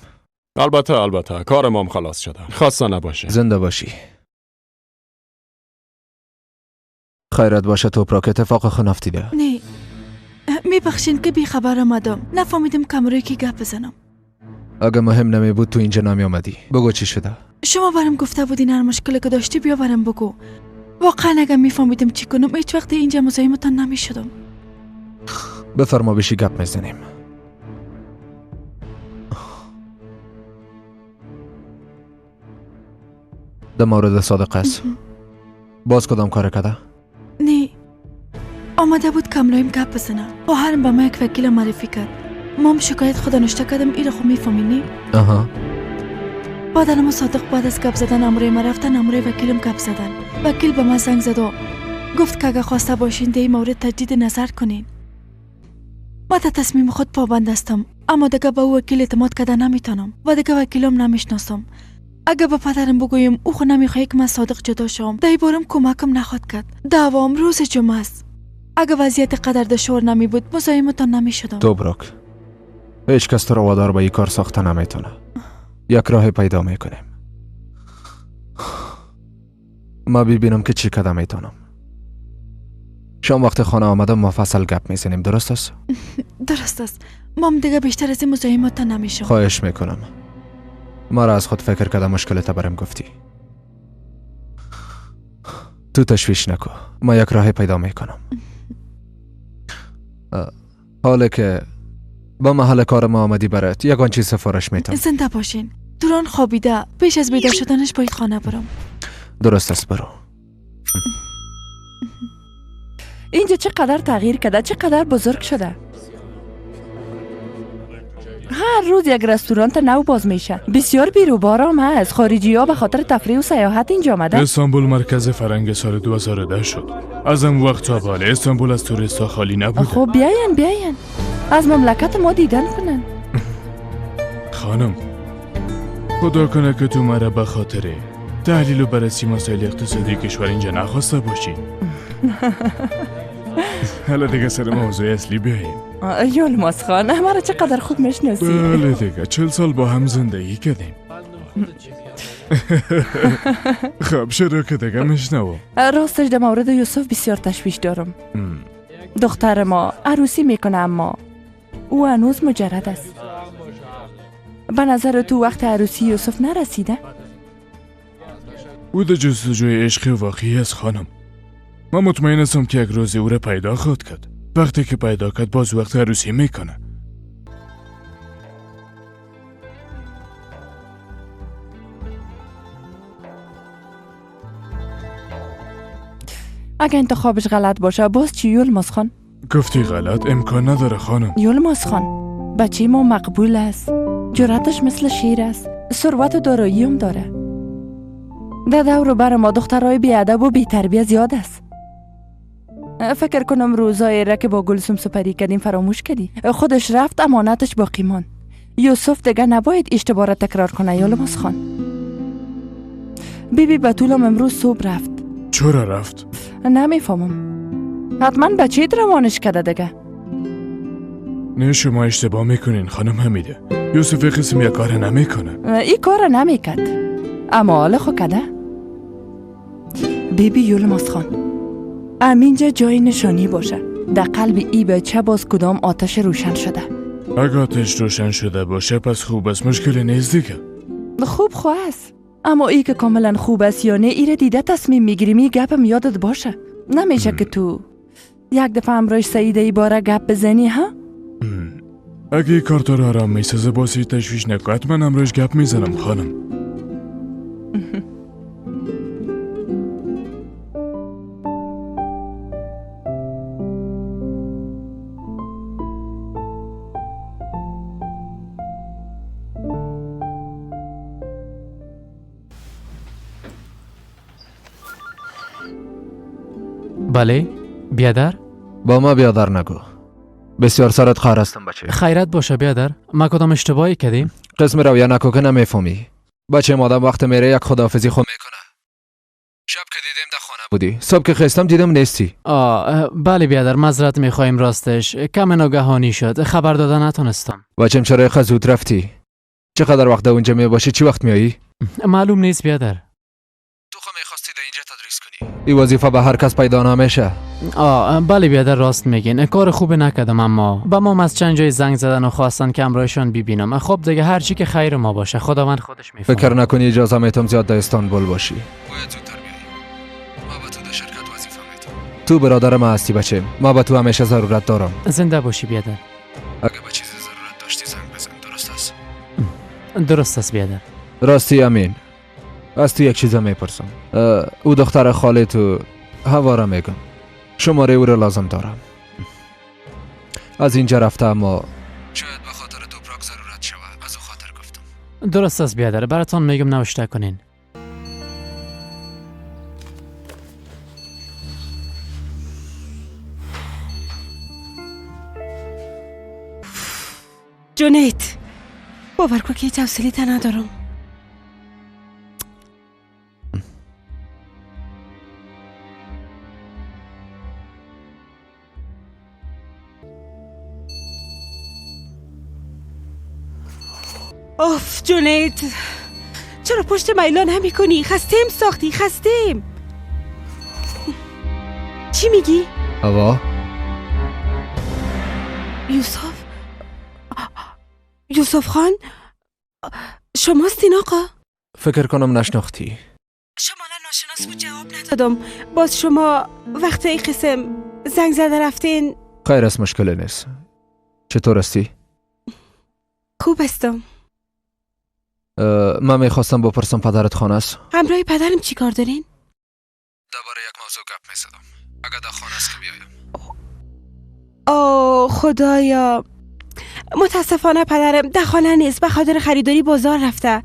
البته البته، کار مام خلاص شده. خاصه نباشه. زنده باشی. خیرت باشه توپراک، اتفاق خنافتیده. نه، میبخشین که بی خبر آمدم. نفهمیدم کمروی کی گپ بزنم. اگه مهم نمی بود تو اینجا نمی آمدی. بگو چی شده؟ شما برام گفته بودین هر مشکلی که داشتی بیا برام بگو. واقعا اگه میفهمیدم چی کنم هیچ وقت اینجا مزاحمتان نمیشدم. بفرما بشی گپ میزنیم. در مورد صادق است. باز کدام کار کرده؟ نه، آمده بود کمرایم گپ بزنه. خواهرم به ما یک وکیل معرفی کرد. مام شکایت خود نوشته کردم. ایره خو میفهمی نی؟ آها. بعد و صادق بعد از گپ زدن امروی ما رفتن امروی وکیلم گپ زدن. وکیل به ما زنگ زد و گفت که اگه خواسته باشین در این مورد تجدید نظر کنین. ما تا تصمیم خود پابند هستم اما دیگه به او وکیل اعتماد کرده نمیتونم و دیگه وکیلم نمیشناسم. اگه به پدرم بگویم او خو نمیخواد که من صادق جدا شوم، در بارم کمکم نخواد کرد. دعوام روز جمعه است. اگه وضعیت قدر دشوار نمی بود مزاحمتان نمیشدم. توبراک، هیچ کس تو را وادار به این کار ساخته نمیتونه. یک راه پیدا میکنیم. ما ببینم که چی کده میتونم. شام وقت خانه آمدم مفصل گپ میزنیم. درست است؟ درست است. مام دیگه بیشتر از این مزاحمتان نمیشم. خواهش میکنم. ما را از خود فکر کردم مشکلت برم گفتی. تو تشویش نکو، ما یک راه پیدا میکنم. حالا که با محل کار ما آمدی برات یکان چیز سفارش میتم. زنده باشین. دوران خوابیده، پیش از بیدار شدنش باید خانه برم. درست است، برو. اینجا چقدر تغییر کرده، چقدر بزرگ شده. هر روز یک رستوران نو باز میشه. بسیار بیروبارم هست. خارجی ها به خاطر تفریح و سیاحت اینجا آمدن. استانبول مرکز فرهنگ سال 2010 شد. از آن وقت تا به حال استانبول از توریست ها خالی نبوده. خب بیاین از مملکت ما دیدن کنن. خانم، خدا کنه که تو مرا به خاطر تحلیل و بررسی مسائل اقتصادی کشور اینجا نخواسته باشی. حالا دیگه سر موضوع اصلی بیاییم. یلماز خان، مرا چقدر خوب میشناسی. بله دیگه، 40 سال با هم زندگی کردیم. خب شروع که دیگه میشنوم. راستش در مورد یوسف بسیار تشویش دارم. دختر ما عروسی میکنه اما او هنوز مجرد است. به نظر تو وقت عروسی یوسف نرسیده؟ او در جستجوی عشق واقعی است خانم. من مطمئن هستم که یک روزی او را پیدا خواهد کرد. وقتی که پیدا کرد باز وقت عروسی میکنه. اگه انتخابش غلط باشه باز چی یلماز خان؟ گفتی غلط؟ امکان نداره خانم. یلماز خان، بچه ما مقبول است، جرأتش مثل شیر است، ثروت و دارایی هم داره. در دور و بر ما دخترای بی‌ادب و بی‌تربیه زیاد است. فکر کنم روزای را که با گلسوم سپری کردیم فراموش کردی. خودش رفت، امانتش باقی ماند. یوسف دیگه نباید اشتباه را تکرار کنه یلماز خان. بیبی بتولم امروز صبح رفت. چرا رفت؟ نمیفهمم. حتما بچه روانش کرده دیگه. نه شما اشتباه میکنین خانم حمیده. یوسف قسم یک کار نمیکنه. این کار نمیکرد، اما حالا خو کده. بیبی یلماز خان، امینجا جای نشانی باشه. در قلب ای بچه باز کدام آتش روشن شده. اگه آتش روشن شده باشه پس خوب است، مشکلی نیست دیگه. خوب خو است، اما ای که کاملا خوب است یا نه ای را دیده تصمیم میگیریم. ای گپم یادت باشه. نمیشه که تو یک دفعه همراهش سعیده ای باره گپ بزنی ها؟ اگه ای کار تو را آرام میسازه باز هیچ تشویش نکن، حتما همراهش گپ میزنم خانم. بله بیادر؟ با ما بیادر نگو، بسیار سرت خار هستم بچه. خیرت باشه بیادر، ما کدام اشتباهی کردیم؟ قسم رویه نکو که نمیفهمی. بچه مادم وقت میره یک خداحافظی خود میکنه. شب که دیدیم در خانه بودی، صبح که خستم دیدم نیستی. بله بیادر، معذرت میخوایم، راستش کم ناگهانی شد، خبر داده نتونستم. بچم چرا اینقدر زود رفتی؟ چقدر وقت اونجا میباشی؟ چی وقت میایی؟ معلوم نیست بیادر. این وظیفه به هر کس پیدا نمیشه. بله بیادر راست میگین، کار خوب نکردم، اما به ما از چند جای زنگ زدن و خواستن که همراهشان ببینم. خب دیگه هر چی که خیر ما باشه خداوند خودش میفهمه. فکر نکنی اجازه میتم زیاد در استانبول باشی. باید زودتر بیایی. ما به تو در شرکت وظیفه میتم. تو برادر ما هستی بچه، ما به تو همیشه ضرورت دارم. زنده باشی بیادر. اگه به چیزی ضرورت داشتی زنگ بزن، درست است؟ درست است بیادر. راستی امین، از تو یک چیز میپرسم. او دختر خاله تو هوا را میگم، شماره او را لازم دارم. از اینجا رفته اما شاید به خاطر توپراک ضرورت شوه، از او خاطر گفتم. درست است بیادر، براتون میگم نوشته کنین. جونیت، باور کن که هیچ حوصله ندارم. اوف جونیت، چرا پشت میلا نمی کنی؟ خستیم ساختی، خستیم. چی میگی؟ هوا؟ یوسف؟ یوسف خان؟ شماستین آقا؟ فکر کنم نشناختی. شما ناشناس بود جواب ندادم. باز شما وقت این قسم زنگ زده رفتین. خیر است، مشکل نیست. چطور هستی؟ خوب هستم. من میخواستم بپرسم پدرت خانه است؟ همراه پدرم چی کار دارین؟ درباره یک موضوع گپ میزدم. اگه در خانه است که بیایم. آه خدایا، متاسفانه پدرم در خانه نیست، به خاطر خریداری بازار رفته.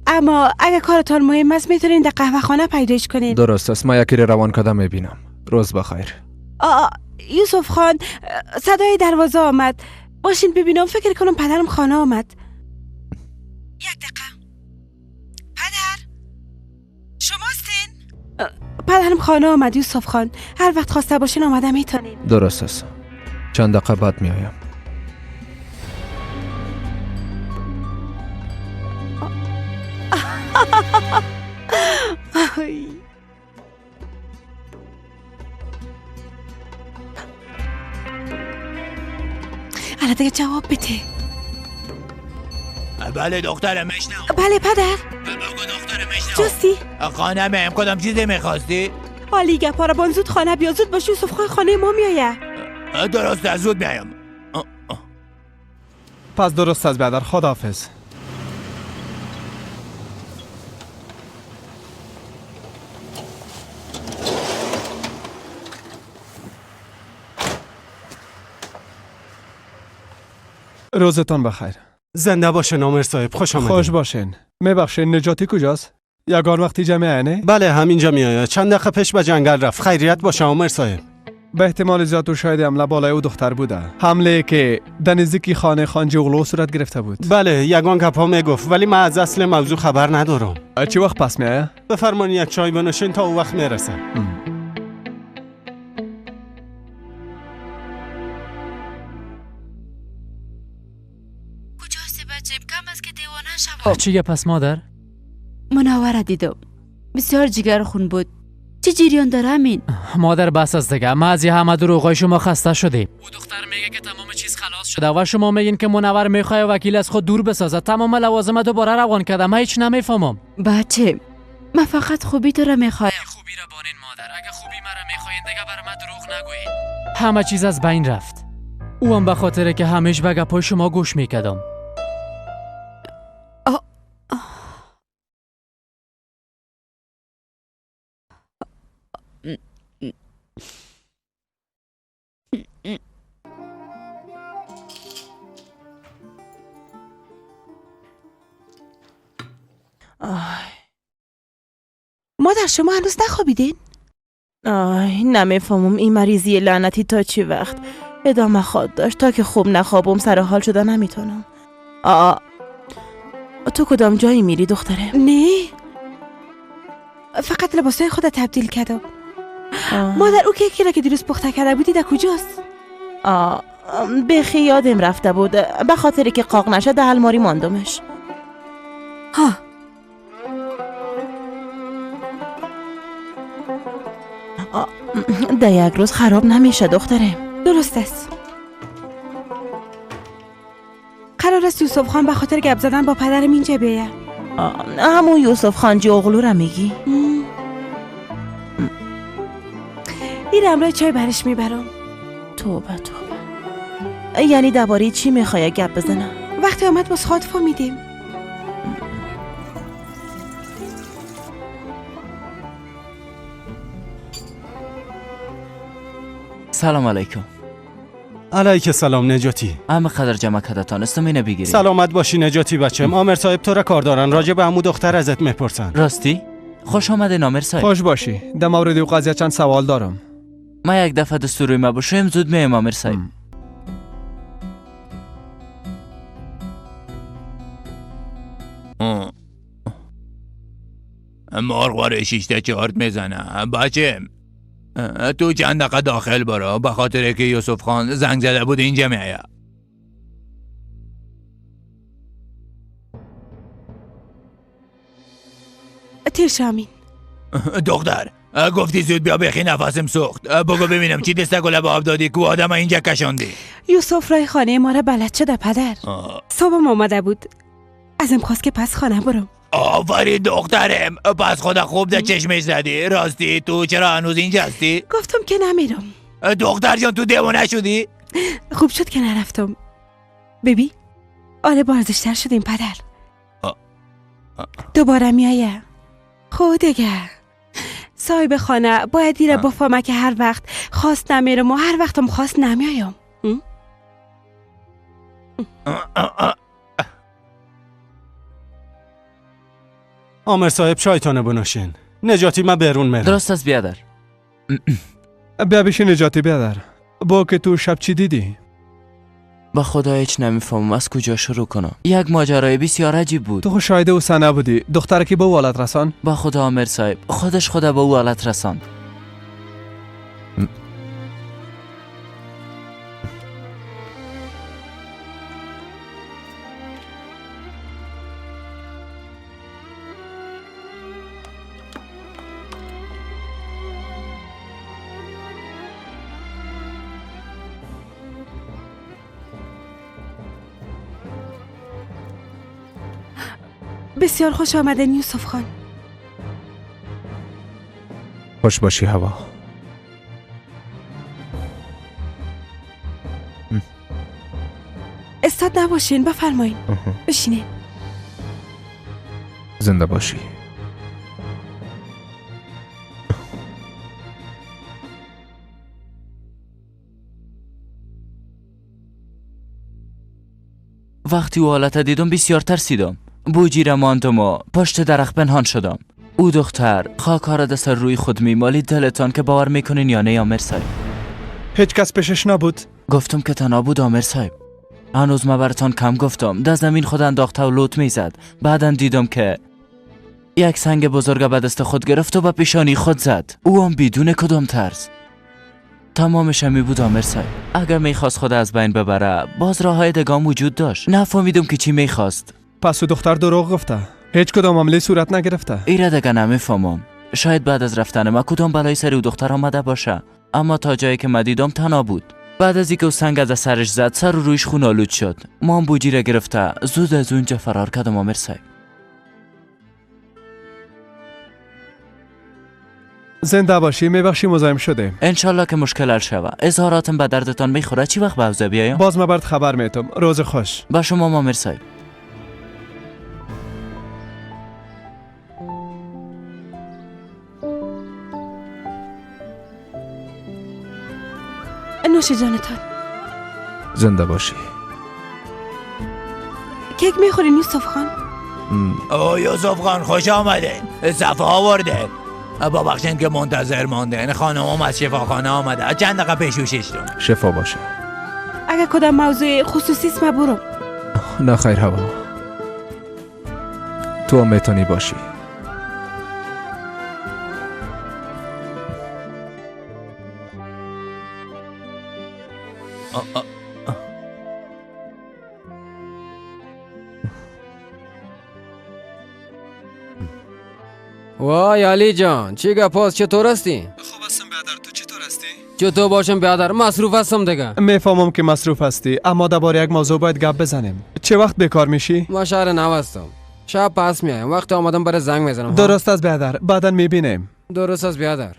اما اگه کارتان مهم است میتونین در قهوه خانه پیدایش کنین. درست است، من یکی رو روان کردم میبینم. روز بخیر. یوسف خان، صدای دروازه آمد. باشین ببینم، فکر کنم پدرم خانه آمد. یک دقیقه. پدر شماستین؟ پدرم خانه آمد یوسف خان، هر وقت خواسته باشین آمده میتونین. درست است، چند دقیقه بعد میایم. حالا دیگه جواب بده. بله دخترم میشنم. بله پدر. بگو دخترم میشنم. جستی؟ خانمم کدام چیزی میخواستی؟ حالی گپا را بان، زود خانه بیا، زود باش یوسف خان خانه ما میایه. درست از زود میایم. پس درست از بیادر، خداحافظ. روزتان بخیر. زنده باشین آمر صاحب، خوش آمدید. خوش باشین. میبخشین نجاتی کجاست؟ یگان وقتی جمعه نه؟ بله همینجا میآید. چند دقیقه پیش به جنگل رفت. خیریت باشه آمر صاحب. به احتمال زیاد او شاید حمله بالای او دختر بوده. حمله که در نزدیکی خانه خانجی اغلو صورت گرفته بود. بله یگان گپا میگفت ولی من از اصل موضوع خبر ندارم. چه وقت پس میآید؟ بفرمایید یک چای بنوشین تا او وقت میرسه. کجاست بچه؟ کم است که دیوانه شوم. چی پس مادر؟ منوره دیدم. بسیار جگر خون بود. چه جریان داره همین؟ مادر بس است دیگه. ما از همه دروغای شما خسته شدیم. او دختر میگه که تمام چیز خلاص شده و شما میگین که منور میخواد وکیل از خود دور بسازه. تمام لوازم دوباره روان کرده. من هیچ نمیفهمم. بچه من فقط خوبی تو را میخوایم. خوبی را بانین مادر. اگه خوبی مرا میخواین دیگه بر من دروغ نگویین. همه چیز از بین رفت. او هم به خاطر که همیشه به گپای شما گوش میکردم. مادر شما هنوز نخوابیدین؟ آی نمیفهمم این مریضی لعنتی تا چی وقت ادامه خواد داشت. تا که خوب نخوابم سر حال شده نمیتونم. تو کدام جایی میری دختره؟ نه فقط لباسای خود تبدیل کردم. مادر او کیکی را که دیروز پخته کرده بودی در کجاست؟ بخی یادم رفته بود. به خاطر که قاق نشه در الماری ماندمش. ها در یک روز خراب نمیشه دختره. درست است. قرار است یوسف خان به خاطر گپ زدن با پدرم اینجا بیاید. همون یوسف خان جوغلو را میگی؟ این امرای چای برش میبرم. توبه توبه. یعنی درباره چی میخوای گپ بزنم؟ وقتی آمد باز خود فهمیدیم. سلام علیکم. علیک سلام نجاتی. همه قدر جمع کرده تانستم اینو بگیری. سلامت باشی نجاتی بچم. آمر صاحب تو را کار دارن. راجع به عمو دختر ازت میپرسن. راستی؟ خوش آمدین آمر صاحب. خوش باشی. در مورد او قضیه چند سوال دارم. ما یک دفعه دستوری ما بشویم زود میایم آمر صاحب. مرغ شیشته چارت میزنه بچم. تو چند دقیقه داخل برو به خاطر که یوسف خان زنگ زده بود اینجا میآید. تیر شامین. دختر گفتی زود بیا بخی نفسم سوخت. بگو ببینم چی دست گله به آب دادی که آدم اینجا کشاندی؟ یوسف رای خانه ما را بلد شده پدر. صبحم آمده بود ازم خواست که پس خانه برم. آفرین دخترم، پس خدا خوب در چشمش زدی. راستی تو چرا هنوز اینجا هستی؟ گفتم که نمیرم. دختر جان تو دیوانه شدی؟ خوب شد که نرفتم. ببین آره بارزشتر شدیم پدر. دوباره میایه. خب دیگه صاحب خانه باید دیره بفهمه که هر وقت خواست نمیرم و هر وقتم خواست نمیایم. آمر صاحب چایتانه بنوشین. نجاتی من بیرون میرم. درست است بیادر. بیا بشین نجاتی بیادر. با که تو شب چی دیدی؟ با خدا هیچ نمیفهمم از کجا شروع کنم. یک ماجرای بسیار عجیب بود. تو خود شاهد او صحنه بودی. دختر کی به او حالت رسان؟ با خدا آمر صاحب خودش خدا به او حالت رساند. بسیار خوش آمدن یوسف خان. خوش باشی هوا. استاد نباشین، بفرمایین بشینین. زنده باشی. وقتی او حالت دیدم بسیار ترسیدم. بوجی را ماندم و پشت درخت پنهان شدم. او دختر خاک ها را در سر روی خود میمالید. دلتان که باور میکنین یا نه آمر صاحب؟ هیچ کس پیشش نبود؟ گفتم که تنها بود آمر صاحب. هنوز ما براتان کم گفتم. در زمین خود انداخته و لوت میزد. بعدا دیدم که یک سنگ بزرگ به دست خود گرفت و به پیشانی خود زد. او هم بدون کدام ترس. تمامش همی بود آمر صاحب. اگر میخواست خود از بین ببره باز راه های دگام وجود داشت. نفهمیدم که چی میخواست. پس او دختر دروغ گفته. هیچ کدام عملی صورت نگرفته. ایره دیگه نمیفهمم. شاید بعد از رفتن ما کدام بلای سر او دختر آمده باشه. اما تا جایی که من دیدم تنها بود. بعد از اینکه او سنگ از سرش زد سر و رویش خون آلود شد. ما هم بوجی را گرفته زود از اونجا فرار کردم آمر صاحب. زنده باشی. میبخشی مزاحم شده. انشالله که مشکل حل شوه. اظهاراتم به دردتان میخوره. چی وقت به حوزه بیایم؟ باز ما برات خبر میتم. روز خوش. با شما آمر صاحب. نوش جانتان. زنده باشی. کیک میخورین یوسف خان؟ او یوسف خان خوش آمدین. صفا آوردین. ببخشین که منتظر ماندین. خانمم از شفاخانه آمده. چند دقیقه پیش شفا باشه. اگر کدام موضوع خصوصی است ما برم. نه خیر هوا، تو هم میتونی باشی. وای علی جان، چی گپ هست؟ چطور هستی؟ خوب هستم بیادر، تو چطور هستی؟ چطور باشم بیادر، مصروف هستم دیگه. میفهمم که مصروف هستی، اما درباره یک موضوع باید گپ بزنیم. چه وقت بیکار میشی؟ ما شهر نو هستم، شب پس میایم. وقتی آمدم برای زنگ میزنم. درست است بیادر، بعدا میبینیم. درست است بیادر.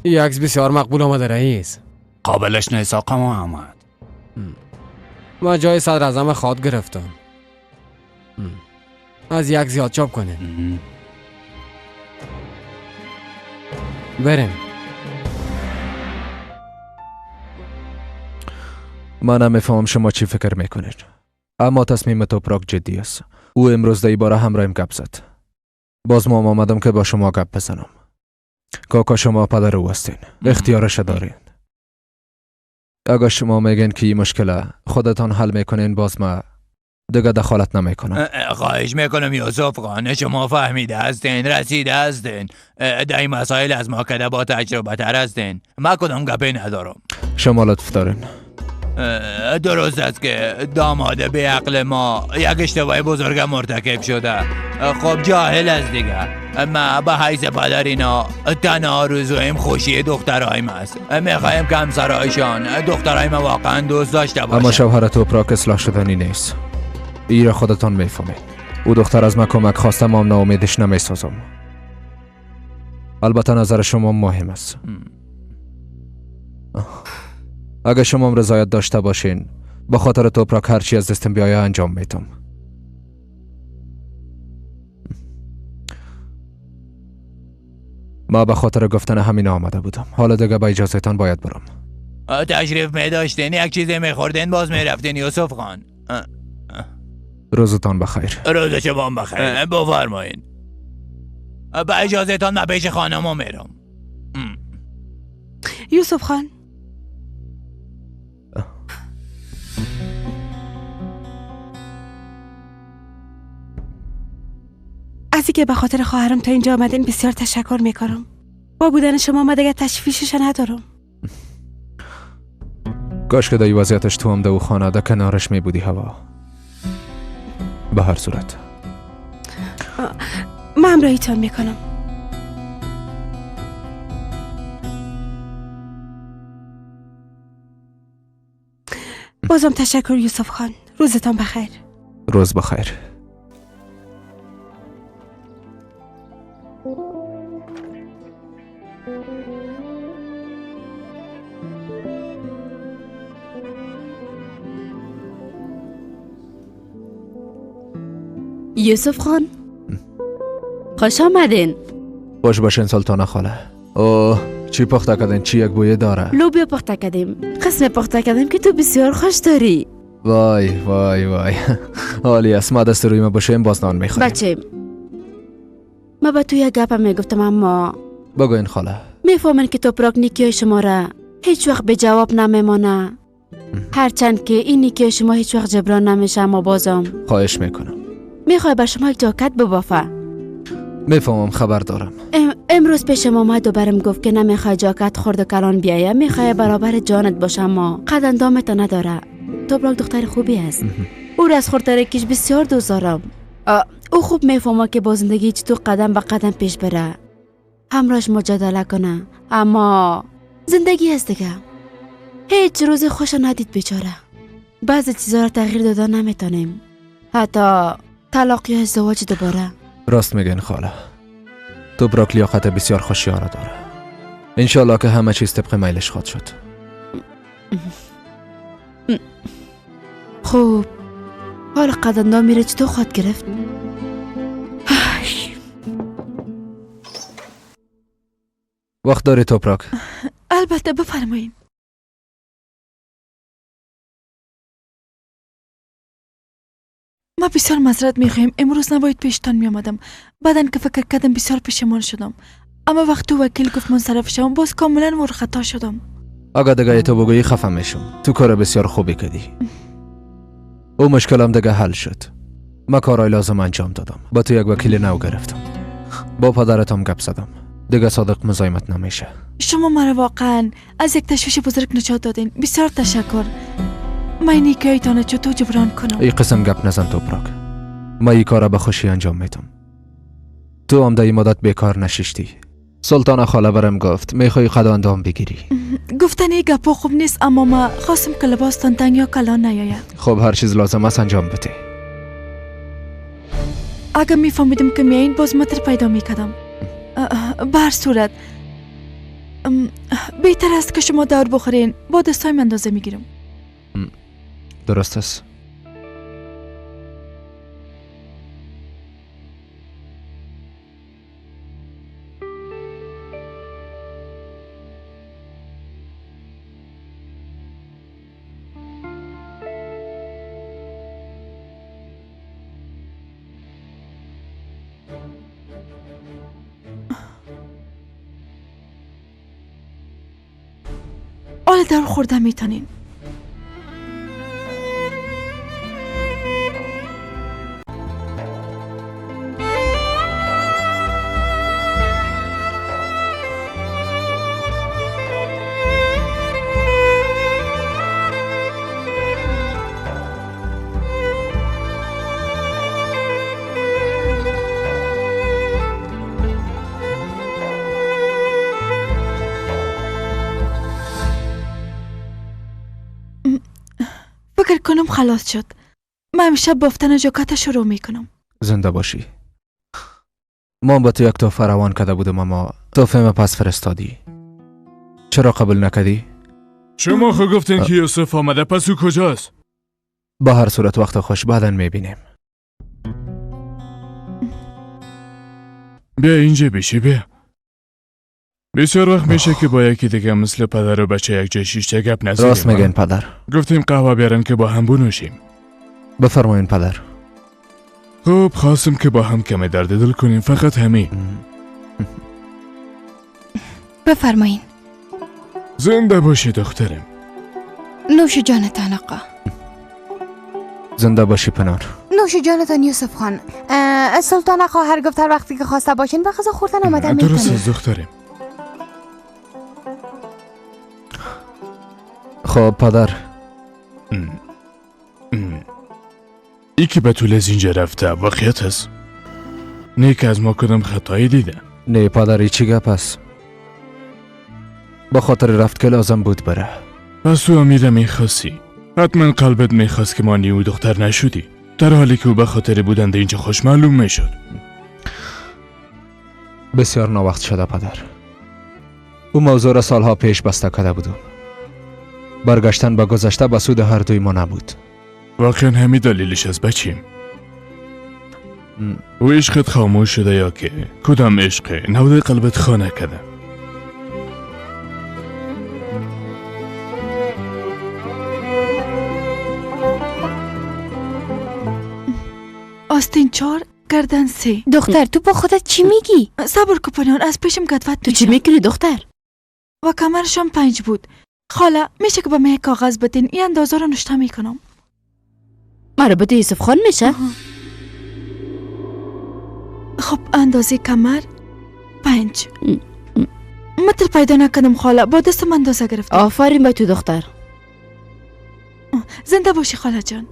این عکس بسیار مقبول آمده رئیس. قابلش نیست آقا محمد. ما جای صدر اعظم خواد گرفتم. از یک زیاد چاپ کنیم. بریم. من نمیفهمم شما چی فکر میکنید، اما تصمیم توپراک جدی است. او امروز در باره همراهیم گپ زد. باز ما آمدم که با شما گپ بزنم. کاکا شما پدر او هستین، اختیارش دارین. اگر شما میگین که این مشکل خودتان حل میکنین، باز ما دیگه دخالت نمیکنم. خواهش میکنم یوسف خان، شما فهمیده هستین، رسیده هستین، در این مسائل از ما کده با تجربه تر هستین. ما کدام گپی ندارم. شما لطف دارین. درست است که داماد به عقل ما یک اشتباه بزرگ مرتکب شده. خب جاهل است دیگه. ما به حیث پدر اینا تنها آرزویم خوشی دخترهایم است. میخوایم که همسرایشان دخترهای ما واقعا دوست داشته باشند. اما شوهر توپراک اصلاح شدنی نیست. ای را خودتان میفهمید. او دختر از ما کمک خواسته، ما هم ناامیدش نمیسازم. البته نظر شما مهم است. اگر شما هم رضایت داشته باشین، به خاطر توپراک هرچی از دستم بیایه انجام میتم. ما به خاطر گفتن همین آمده بودم. حالا دیگه با اجازهتان باید برم. تشریف می داشتین، یک چیزی میخوردین باز میرفتین یوسف خان. روزتان بخیر. روز شما بخیر. بفرمایین. با اجازهتان من پیش خانمو میرم. یوسف خان، از اینکه به خاطر خواهرم تا اینجا آمدین بسیار تشکر میکنم. با بودن شما ما دیگه تشویشش ندارم. کاش که در وضعیتش تو هم در خانه در کنارش می بودی هوا. به هر صورت من همراهیتان میکنم. بازم تشکر یوسف خان. روزتان بخیر. روز بخیر. یوسف خان، خوش آمدین. خوش باشین سلطانه خاله. اوه چی پخته کردین؟ چی یک بویه داره؟ لوبیا پخته کردیم. قسم پخته کردیم که تو بسیار خوش داری. وای وای وای عالی است. ما دست روی ما باشیم باز نان میخوریم. بچه ما به تو یک گپ میگفتم اما بگوین خاله. میفهمن که توپراک نیکی شما را هیچ وقت به جواب نمیمانه. هرچند که این نیکی شما هیچ وقت جبران نمیشه، اما بازم خواهش میکنم. میخوای بر شما یک جاکت ببافه؟ میفهمم، خبر دارم. امروز پیشم آمد و برم گفت که نمیخوای جاکت خورد و کلان بیایه، میخوای برابر جانت باشه، اما قد اندامت نداره. توپراک دختر خوبی است. او را از خردترکیش بسیار دوست دارم. او خوب میفهمه که با زندگی چطور قدم به قدم پیش بره، همراهش مجادله کنه، اما زندگی است دیگه. هیچ روز خوش ندید بیچاره. بعضی چیزا را تغییر دادن نمیتونیم، حتی طلاق یا ازدواج دوباره. راست میگن خاله. توپراک لیاقت بسیار خوشیاره داره. انشالله که همه چیز طبق میلش خواهد شد. خوب حالا قدم میره چطور خواهد گرفت؟ وقت داری توپراک؟ البته، بفرمایید. ما بسیار معذرت میخواهیم، امروز نباید پیشتان میآمدم. بعدن که فکر کردم بسیار پشیمان شدم، اما وقتی وکیل گفت منصرف شوم باز کاملا ورخطا شدم. اگه دیگه تو بگویی خفه میشم. تو کار بسیار خوبی کردی. او مشکلم دیگه حل شد. ما کارای لازم انجام دادم. با تو یک وکیل نو گرفتم. با پدرتم گپ زدم. دیگه صادق مزاحمت نمیشه. شما مرا واقعا از یک تشویش بزرگ نجات دادین. بسیار تشکر. من نیکی‌تان چطور جبران کنم؟ ای قسم گپ نزن توپراک. ما این کار به خوشی انجام میدم. تو هم در این مدت بیکار نششتی. سلطان خاله برم گفت میخوای قد اندام بگیری. گفتن این گپا خوب نیست، اما ما خواستم که لباستان تنگ یا کلان نیاید. خب هر چیز لازم است انجام بده. اگر میفهمیدم که میایین باز متر پیدا میکردم. به هر صورت بهتر است که شما دور بخورین. با دستایم اندازه میگیرم. درست است. حالا دور خورده میتونین. فکر کنم خلاص شد. من امشب بافتن جاکت شروع میکنم. زنده باشی. ما با تو یک تحفه روان کرده بودم، اما تحفه پس فرستادی. چرا قبول نکردی؟ شما خو گفتین که یوسف آمده، پس او کجاست؟ به هر صورت وقت خوش، بعدا میبینیم. بیا اینجا بشی، بیا. بسیار وقت میشه که با یکی دیگه مثل پدر و بچه یک جای شیشته گپ نزدیم. راست میگن پدر. گفتیم قهوه بیارن که با هم بنوشیم. بفرمایین پدر. خب خواستم که با هم کمی درد دل کنیم، فقط همین. بفرمایین. زنده باشی دخترم. نوش جانتان آقا. زنده باشی پنار. نوش جانتان یوسف خان. سلطان خواهر گفت هر وقتی که خواسته باشین به غذا خوردن آمده میتونید. درست است دخترم. خب پدر. ای که به طول از اینجا رفته واقعیت است. نه که از ما کدام خطایی دیده. نه پدر، ای چی گپ است؟ به خاطر رفت که لازم بود بره. پس تو امیره میخواستی. حتما قلبت میخواست که مانی او دختر نشدی، در حالی که او به خاطر بودن اینجا خوش معلوم میشد. بسیار ناوقت شده پدر. او موضوع را سالها پیش بسته کرده بودم. برگشتن به گذشته به سود هر دوی ما نبود. واقعا همین دلیلش از بچیم. او عشقت خاموش شده یا که کدام عشق نود قلبت خانه کرده؟ آستین 4، گردن 3. دختر تو با خودت چی میگی؟ صبر کو پریان، از پیشم گدوت. تو چی میکنی دختر؟ و کمرشم 5 بود. خاله میشه که به من کاغذ بدین؟ این اندازه رو نشته میکنم. مرا بده یوسف خان میشه؟ خب اندازه کمر 5 متر پیدا نکردم خاله، با دستم اندازه گرفتم. آفرین به تو دختر. زنده باشی خاله جان.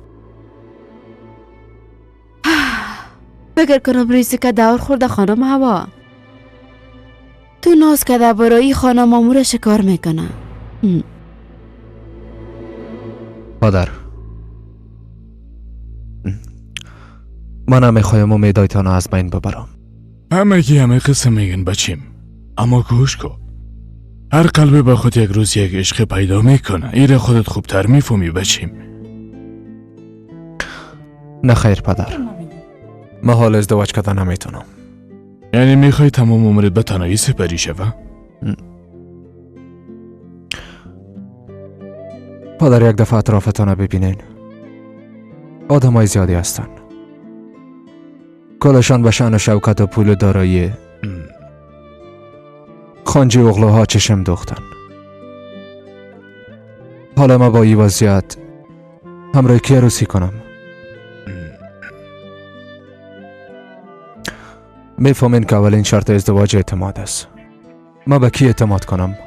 فکر کنم ریسی که دور خورده خانم هوا. تو ناز کده برای خانم آمور شکار میکنه. مادر، من نمیخوایم امیدایتان از بین ببرم. همگی همه قصه میگن بچیم، اما گوش کن، هر قلب با خود یک روز یک عشق پیدا میکنه. ایره خودت خوبتر میفهمی بچیم. نه خیر پدر، من حال ازدواج کردن نمیتونم. یعنی میخوای تمام عمرت به تنهایی سپری شوه؟ پدر یک دفعه اطرافتان ببینین، آدمای زیادی هستن، کلشان به شأن و شوکت و پول و دارایی خانجی اغلوها چشم دوختن. حالا ما با این وضعیت همراه کی عروسی کنم؟ میفهمین که اولین شرط ازدواج اعتماد است. ما به کی اعتماد کنم؟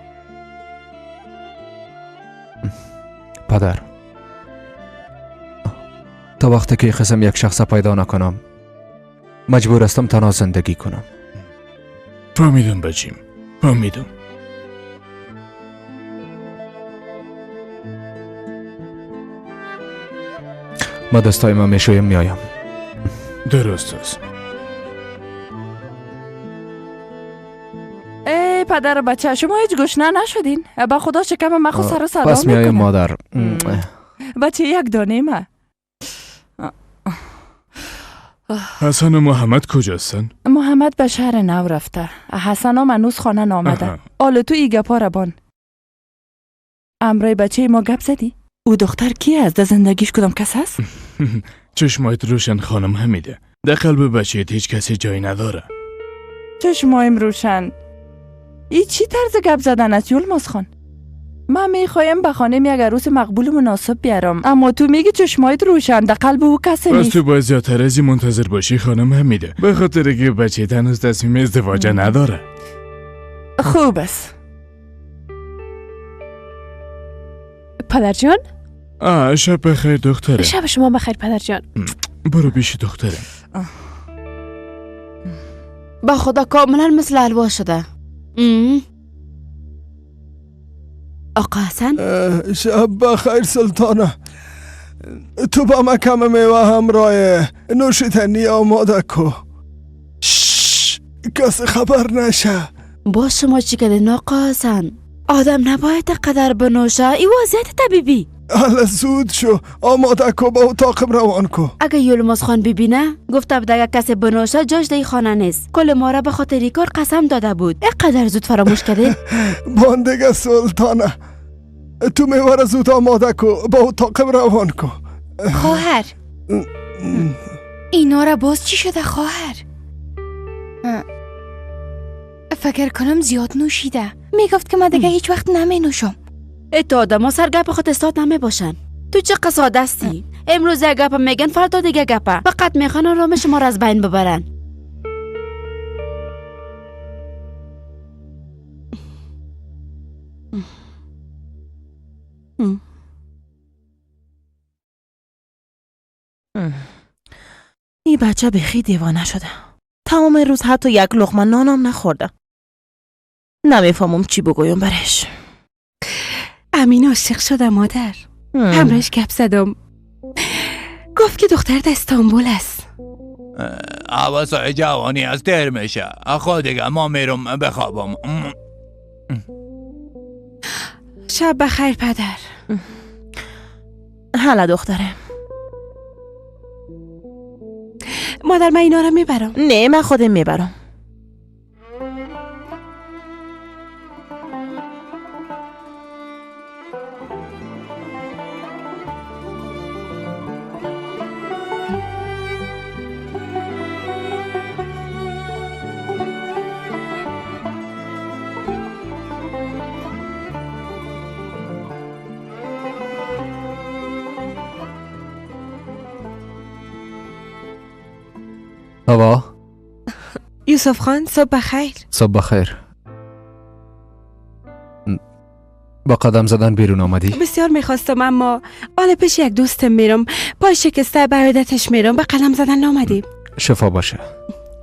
پدر، تا وقتی که قسم یک شخص پیدا نکنم مجبور هستم تنها زندگی کنم. فهمیدم بچیم، فهمیدم. ما دستای ما میشویم میایم. درست است. ای پدر بچه، شما هیچ گشنه نشدین؟ با خدا شکم من خود سر و صدا میکنه. پس میایم مادر. بچه یک دانه ما. حسن و محمد کجاستن؟ محمد به شهر نو رفته، حسن هم هنوز خانه نامده. حالا تو ای گپا را بان. امرای بچه ما گپ زدی؟ او دختر کی است؟ در زندگیش کدام کس هست؟ چشمایت روشن خانم حمیده، در قلب بچه هیچ کسی جای نداره. چشمایم روشن. ای چی طرز گپ زدن است یلماز خان؟ من میخوایم به خانه یک عروس مقبول مناسب بیارم، اما تو میگی چشمایت روشن، در قلب او کسی نیست. پس تو باید زیادتر از این منتظر باشی خانم حمیده، به خاطر که بچه هنوز تصمیم ازدواج نداره. خوب است. پدر جان؟ شب بخیر دختره. شب شما بخیر پدر جان. برو پیش دختره. با خدا کاملا مثل حلوا شده. آقا حسن؟ شب بخیر سلطانه. تو با ما کم میوه همراه نوشیدنی آماده کو. کسی خبر نشه. با شما چی کردین آقا حسن؟ آدم نباید قدر بنوشه، ای وضعیت طبیبی. حالا زود شو آماده کو، با اتاقم روان کو. اگه یلماز خان ببینه گفته بود اگه کسی بنوشه جاش در خانه نیست. کل ما را به خاطر کار قسم داده بود. اینقدر زود فراموش کردین؟ باندگه سلطانه، تو میوه را زود آماده کو، با اتاقم روان کو. خواهر اینا را باز چی شده خواهر؟ فکر کنم زیاد نوشیده. میگفت که من دیگه هیچ وقت نمی نوشم. ای تو آدم ها سر گپ خود استاد نمی باشن. تو چه قصاد هستی؟ امروز یک گپ میگن فردا دیگه گپه. فقط میخوان آرام شما را از بین ببرن. این بچه بخی دیوانه شده. تمام روز حتی یک لقمه نانم نخورده. نمیفهمم چی بگویم برش. امین عاشق شدم مادر. همراهش گپ زدم، گفت که دختر در استانبول است. حواسای جوانی از دیر میشه. خود دیگه ما میرم بخوابم. شب بخیر پدر. حالا دختره. مادر من اینا رو میبرم. نه من خودم میبرم. یوسف خان صبح بخیر. صبح بخیر. با قدم زدن بیرون آمدی؟ بسیار میخواستم اما حالا پیش یک دوستم میرم، پای شکسته به عیادتش میرم، به قدم زدن نامدیم. شفا باشه.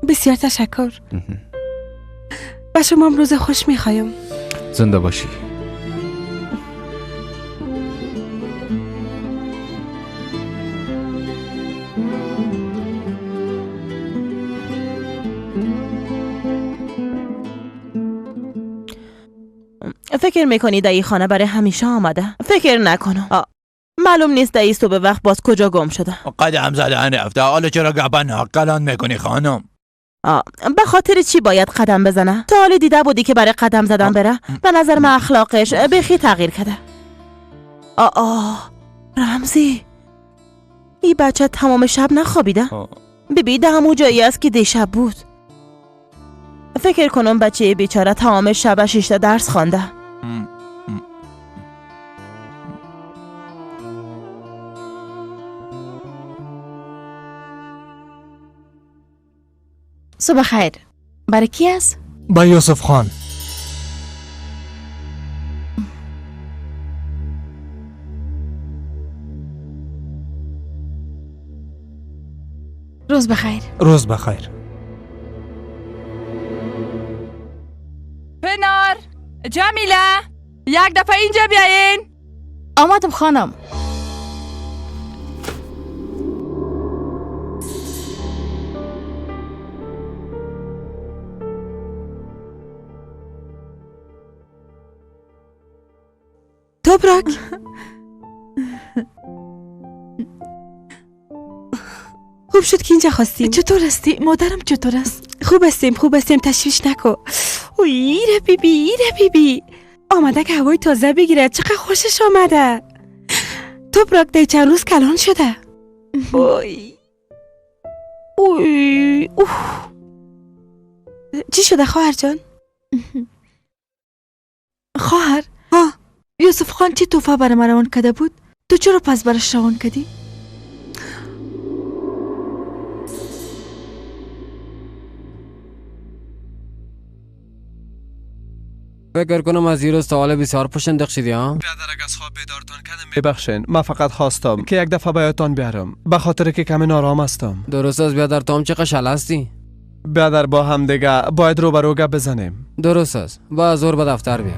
بسیار تشکر. به شما روز خوش میخوایم. زنده باشی. فکر میکنی دایی خانه برای همیشه آمده؟ فکر نکنم. معلوم نیست دایی صبح وقت باز کجا گم شده. قدم زدن رفته. حالا چرا گپا ناقلان میکنی خانم؟ به خاطر چی باید قدم بزنه؟ تا حالا دیده بودی که برای قدم زدن بره؟ به نظر من اخلاقش بخی تغییر کرده. رمزی، این بچه تمام شب نخوابیده؟ ببین ده همون جایی است که دیشب بود. فکر کنم بچه بیچاره تمام شب 6 تا درس خوانده. صبح خیر. برای کی است؟ با یوسف خان. روز بخیر. روز بخیر. پنار، جمیله، یک دفعه اینجا بیاین. آمدم خانم. توپراک، خوب شد که اینجا خواستیم. چطور هستی؟ مادرم چطور است؟ خوب هستیم، خوب هستیم، تشویش نکن. اوی ربیبی ربیبی آمده که هوای تازه بگیره، چقدر خوشش آمده. توپراک دی چند روز کلان شده. اوی اوی اوه. چی شده خواهر جان؟ خواهر ها، یوسف خان چی توفه برای من روان کرده بود؟ تو چرا پس برش روان کردی؟ فکر کنم از دیروز تا حالا بسیار پشندق شدی ها؟ بیادر از خواب بیدارتان کردم ببخشین، من فقط خواستم که یک دفعه بیاتان بیارم، به خاطر که کمی نارام هستم. درست است بیادر، تو هم چقدر شل هستی؟ بیادر با هم دیگه باید رو به رو گپ بزنیم. درست است، با زور به دفتر بیا.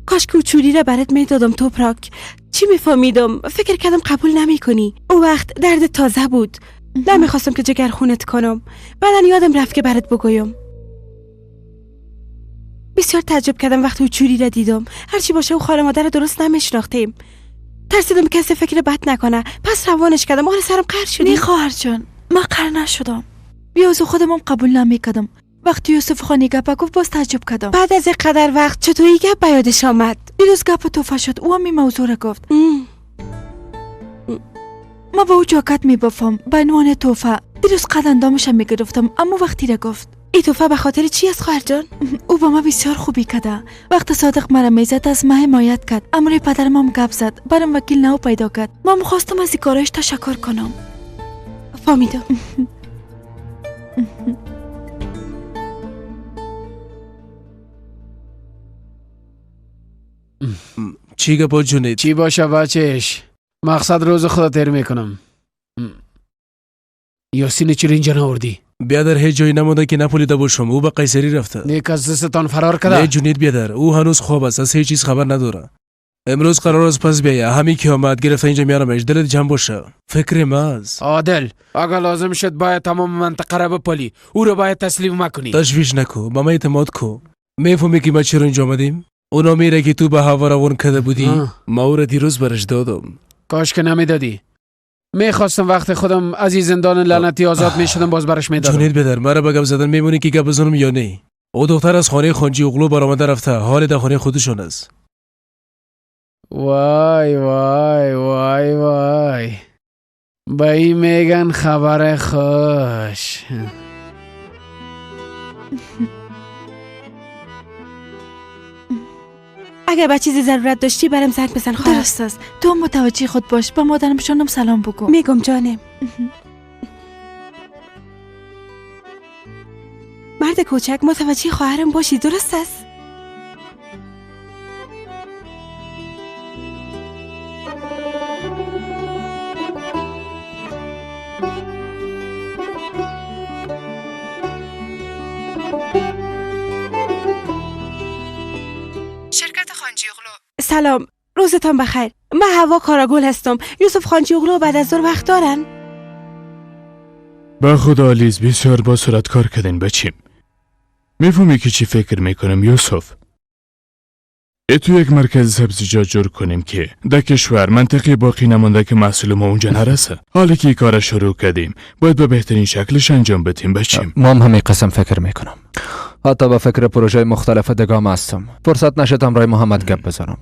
کاش کوچولی را برات میدادم توپراک. چی میفهمیدم؟ فکر کردم قبول نمیکنی. او وقت درد تازه بود، نمیخواستم که جگر خونت کنم. بعدا یادم رفت که برات بگویم. بسیار تعجب کردم وقتی او چوری را دیدم. هرچی باشه او خاله مادر درست نمیشناختیم. ترسیدم کسی فکر بد نکنه، پس روانش کردم. آره سرم قهر شدی؟ نه خواهر جان، من قهر نشدم. بیازو خودم هم قبول نمیکردم. وقتی یوسف خان گپ گفت باز تعجب کردم. بعد از اینقدر وقت چطوری گپ به یادش آمد؟ دیروز گپ توفه شد، او هم این موضوع را گفت. ما با او جاکت میبافم به عنوان توفه. دیروز قد اندامش میگرفتم، اما وقتی را گفت. ای توفه به خاطر چی است خواهر جان؟ او با ما بسیار خوبی کرده. وقت صادق مرا میزد از ما حمایت کرد. امروی پدرم هم گپ زد، برام وکیل نو پیدا کرد. ما میخواستم از این کارش تشکر کنم. فهمیدم. چی گپا جونید؟ چی باشه بچهش؟ مقصد روز خدا تیر میکنم. یاسین چرا اینجا نآوردی؟ بیادر هیچ جایی نمونده که نپولیده باشم. او به قیصری رفته. نیک از دستتان فرار کرده؟ نه جونید بیادر، او هنوز خواب است، از هیچ چیز خبر نداره. امروز قرار است پس بیایه. همین که آمد گرفته اینجا میارمش. دلت جمع باشه، فکر ما است. عادل، اگر لازم شد باید تمام منطقه را بپالی. او را باید تسلیم مکنی. تشویش نکو، با من اعتماد کو. میفهمی که ما چرا اینجا آمدیم؟ اونا میره که تو به هوا روان کرده بودی. ما او را دیروز برش دادم. کاش که نمیدادی. میخواستم وقت خودم از این زندان لعنتی آزاد میشدم باز برش میدادم. جونید بدر، مرا به گپ زدن میمونی که گپ بزنم یا نه؟ او دختر از خانه خانجی اغلو برآمده رفته، حال در خانه خودشون است. وای وای وای وای، به این میگن خبر خوش. اگر به چیزی ضرورت داشتی برام زنگ بزن خواهر. درست است، تو متوجه خود باش. به مادرم شانم سلام بگو. میگم جانم. امید کوچک متوجه خواهرم باشی، درست است؟ شرکت خانجیوغلو. سلام، روزتان بخیر. من هوا کاراگل هستم. یوسف خانجیوغلو بعد از ظهر وقت دارن؟ با خدا آلیز بسیار با سرعت کار کردین بچیم. میفهمی که چی فکر میکنم یوسف؟ ای تو یک مرکز سبزیجات جور کنیم که در کشور منطقه باقی نمانده که محصول ما اونجا نرسه. حالا که این کار شروع کردیم باید به بهترین شکلش انجام بدیم بچیم. ما هم همین قسم فکر میکنم. حتی به فکر پروژه مختلف دگام هستم. فرصت نشد همراه محمد گپ بزنم.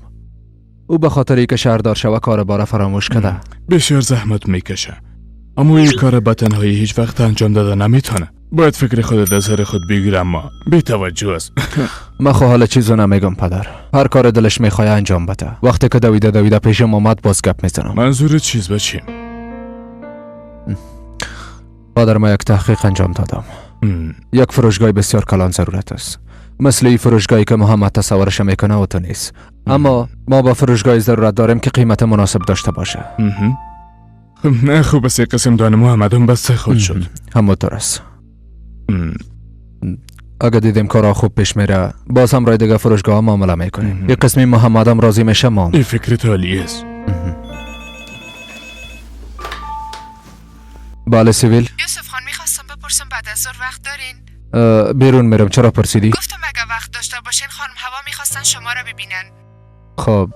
او به خاطر که شهردار شوه کار باره فراموش کرده. بسیار زحمت میکشه، اما این کار به تنهایی هیچ وقت انجام داده نمیتونه. باید فکر خودت از سر خود بگیر، اما بی توجه است. من خو حال چیزو نمیگم پدر. هر کار دلش میخواد انجام بده. وقتی که دویده دویده پیشم آمد باز گپ میزنم. منظور چیز بچیم؟ پدر ما یک تحقیق انجام دادم. یک فروشگاه بسیار کلان ضرورت است. مثل این فروشگاهی که محمد تصورش میکنه و تو نیست. اما ما با فروشگاه ضرورت داریم که قیمت مناسب داشته باشه. نه خوب است، قسم دان محمد هم بسته خود شد. همونطور است. اگه دیدیم کارا خوب پیش میره باز هم رای دیگه فروشگاه معامله میکنیم. یک قسمی محمد هم راضی میشه. ما این فکر عالی است. بله سیویل. یوسف خان میخواستم بپرسم بعد از ظهر وقت دارین؟ بیرون میرم. چرا پرسیدی؟ گفتم اگه وقت داشته باشین خانم هوا میخواستن شما را ببینن. خب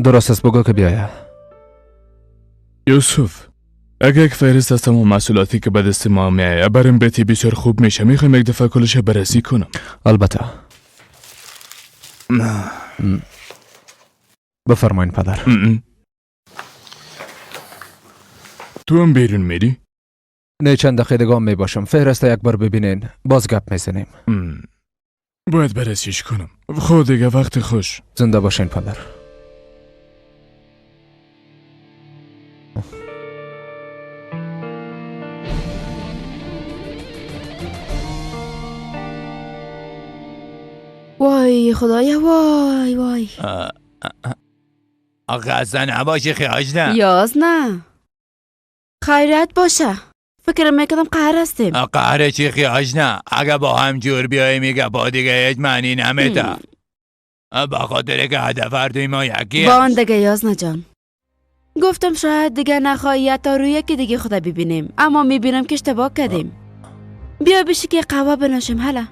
درست است، بگو که بیایه. یوسف اگه یک فهرست از تمام محصولاتی که به دست ما میایه بریم بیتی بسیار خوب میشه. میخوایم یک دفعه کلش بررسی کنم. البته. بفرمایین پدر. تو هم بیرون میری؟ نه چند دقیقه دیگه می باشم. فهرست یک بار ببینین باز گپ میزنیم. باید بررسیش کنم. خود دیگه وقت خوش. زنده باشین پدر. وای خدایا وای وای. آخه اصلا نباشی خیاج نه. یاز نه. خیرت باشه. فکر میکردم قهر هستیم. قهر چی خیاج نه؟ اگه با هم جور بیاییم میگه با دیگه هیچ معنی نمیده. با خاطر که هدف هر دوی ما یکی با آن دیگه یاز نه جان. گفتم شاید دیگه نخواهی تا روی یکی دیگه خدا ببینیم، اما میبینم که اشتباه کردیم. بیا بشی که قهوه بنوشیم. هلا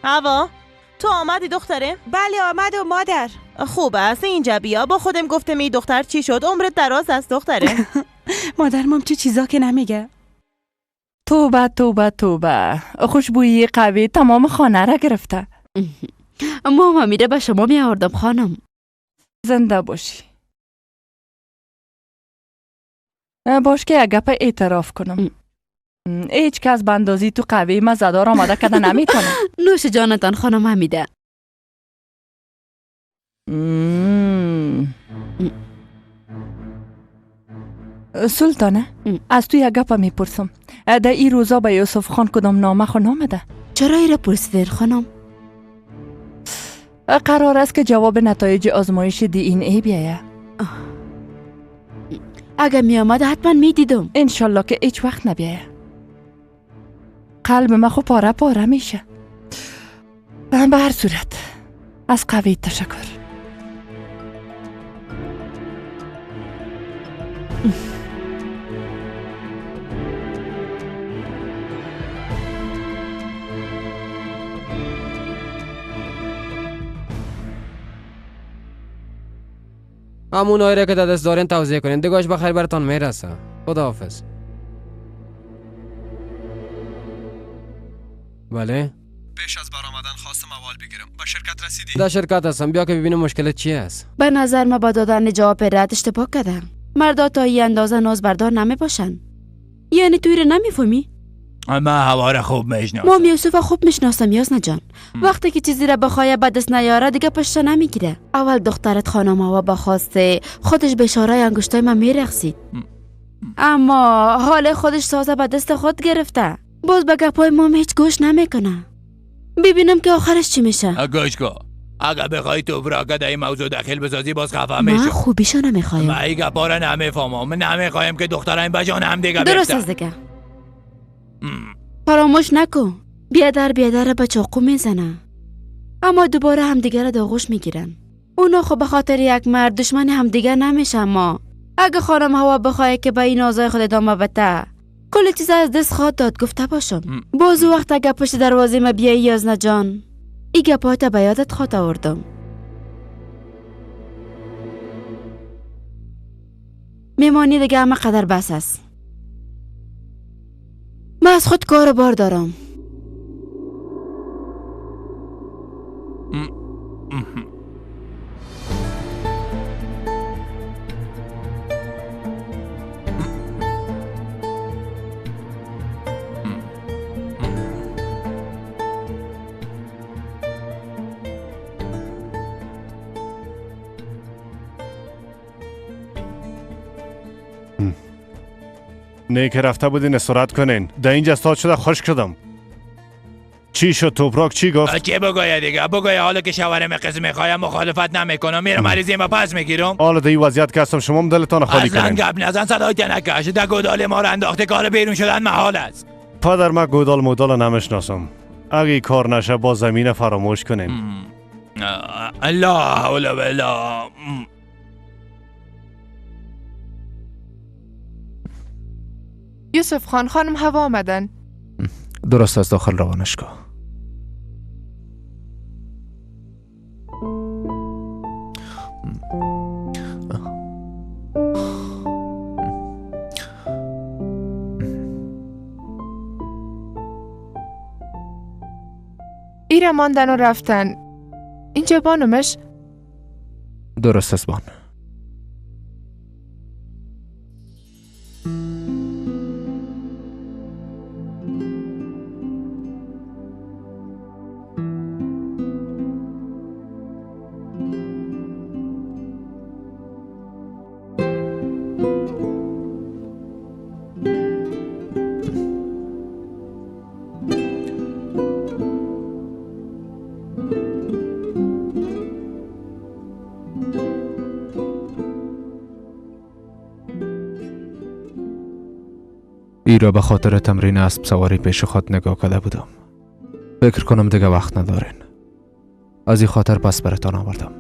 هوا تو آمدی دختره؟ بله آمد و مادر. خوب است اینجا بیا. با خودم گفتم این دختر چی شد؟ عمرت دراز است دختره. مادر مام چه چیزا که نمیگه. توبه توبه توبه، خوشبویی قوی تمام خانه را گرفته. ماما میره به شما میآوردم خانم. زنده باشی. باش که یک گپ اعتراف کنم. هیچ کس به اندازی تو قوی مزدار آماده کرده نمیتونه. نوش جانتان خانم حمیده. سلطانه از تو یک گپ میپرسم. در این روزا به یوسف خان کدام نامه خو نامده؟ چرا ایره پرسیدین خانم؟ قرار است که جواب نتایج آزمایش دی این ای بیایه. اگه می آمد حتما میدیدم. انشالله که هیچ وقت نبیایه. قلب من خو پاره پاره میشه. به هر صورت از قوی تشکر. همون را که در دست دارین توزیع کنین. دیگاش بخیر براتان میرسه. خداحافظ. بله پیش از برآمدن خواستم اول بگیرم. به شرکت رسیدی؟ در شرکت هستم. بیا که ببینم مشکل چی است. به نظر ما با دادن جواب رد اشتباه کردم. مردا تا این اندازه ناز بردار نمی باشن. یعنی تو ایره نمیفهمی؟ من هوا را خوب میشناسم. ما یوسف خوب میشناسم یازنه جان. وقتی که چیزی را بخواه به دست نیاره دیگه پشت نمیگیره. اول دخترت خانم هوا بخواسته خودش به اشاره انگشتای من میرقصید، اما حال خودش سازه به دست خود گرفته. باز به گپای ما هیچ گوش نمیکنه. ببینم که آخرش چی میشه. گوش کن، اگه بخوای توپراک در این موضوع دخیل بسازی باز خفه میشم. من خوبیشو نمیخوایم. من این گپا را نمیفهمم. نمیخوایم که دخترم به جان هم دیگه درست است دیگه. فراموش نکن بیادر بیادر به چاقو میزنه، اما دوباره همدیگه را داغوش میگیرن. اونا خب به خاطر یک مرد دشمن همدیگه نمیشه. اما اگه خانم هوا بخواه که به این آزای خود ادامه بده، کل چیز از دست خواد داد. گفته باشم باز وقت اگه پشت دروازه ما بیایی یازنه جان، ای گپایت به یادت خواد آوردم. میمانی دیگه همه قدر بس است. من از خود کار بار دارم. نه که رفته بودین استراحت کنین. در اینجا استاد شده خشک شدم. چی شد توپراک؟ چی گفت؟ چه بگویه دیگه؟ بگویه حالا که شوهرم قسم میخوایم مخالفت نمیکنم، میرم مریضیم و پس میگیرم. حالا در این وضعیت که هستم شما هم دلتان خالی کنین. اصلا گپ نزن، صدای تنکش در گودال ما رو انداخته، کار بیرون شدن محال است. پدر من گودال مودال نمیشناسم. اگه کار نشه با زمین فراموش کنین. لا حول ولا. یوسف خان، خانم هوا آمدن. درست از داخل روانش کن. ایره ماندن و رفتن. اینجا بانومش؟ درست است بان. ای را به خاطر تمرین اسب سواری پیش خود نگاه کرده بودم. فکر کنم دیگه وقت ندارین. از این خاطر پس براتان آوردم.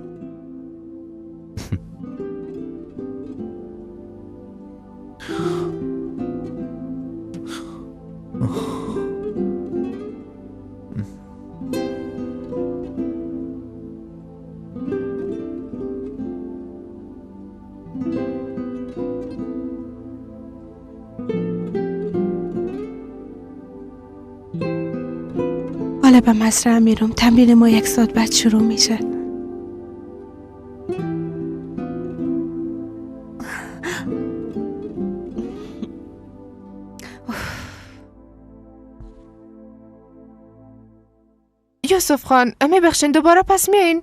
حالا به مزرعه میرم. تمرین ما 1 ساعت بعد شروع میشه. یوسف خان، میبخشین دوباره پس میایین؟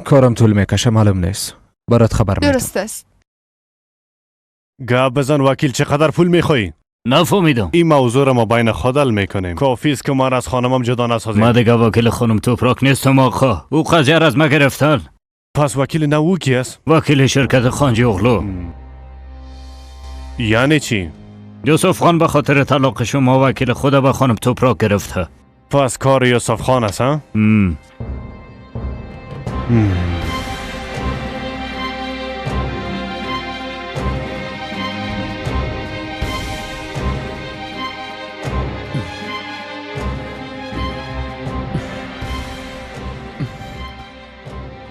کارم طول میکشه، معلوم نیست. برات خبر میدم. درست است. گپ بزن وکیل، چقدر پول میخوایی؟ نفهمیدم. این موضوع را ما بین خود حل میکنیم. کافی است که ما از خانمم جدا نسازیم. ما دیگه وکیل خانم توپراک نیستم آقا. او قضیه را از ما گرفتن. پس وکیل نه او کی است؟ وکیل شرکت خانجی اغلو. یعنی چی؟ یوسف خان به خاطر طلاق شما وکیل خود به خانم توپراک گرفته. پس کار یوسف خان است ها؟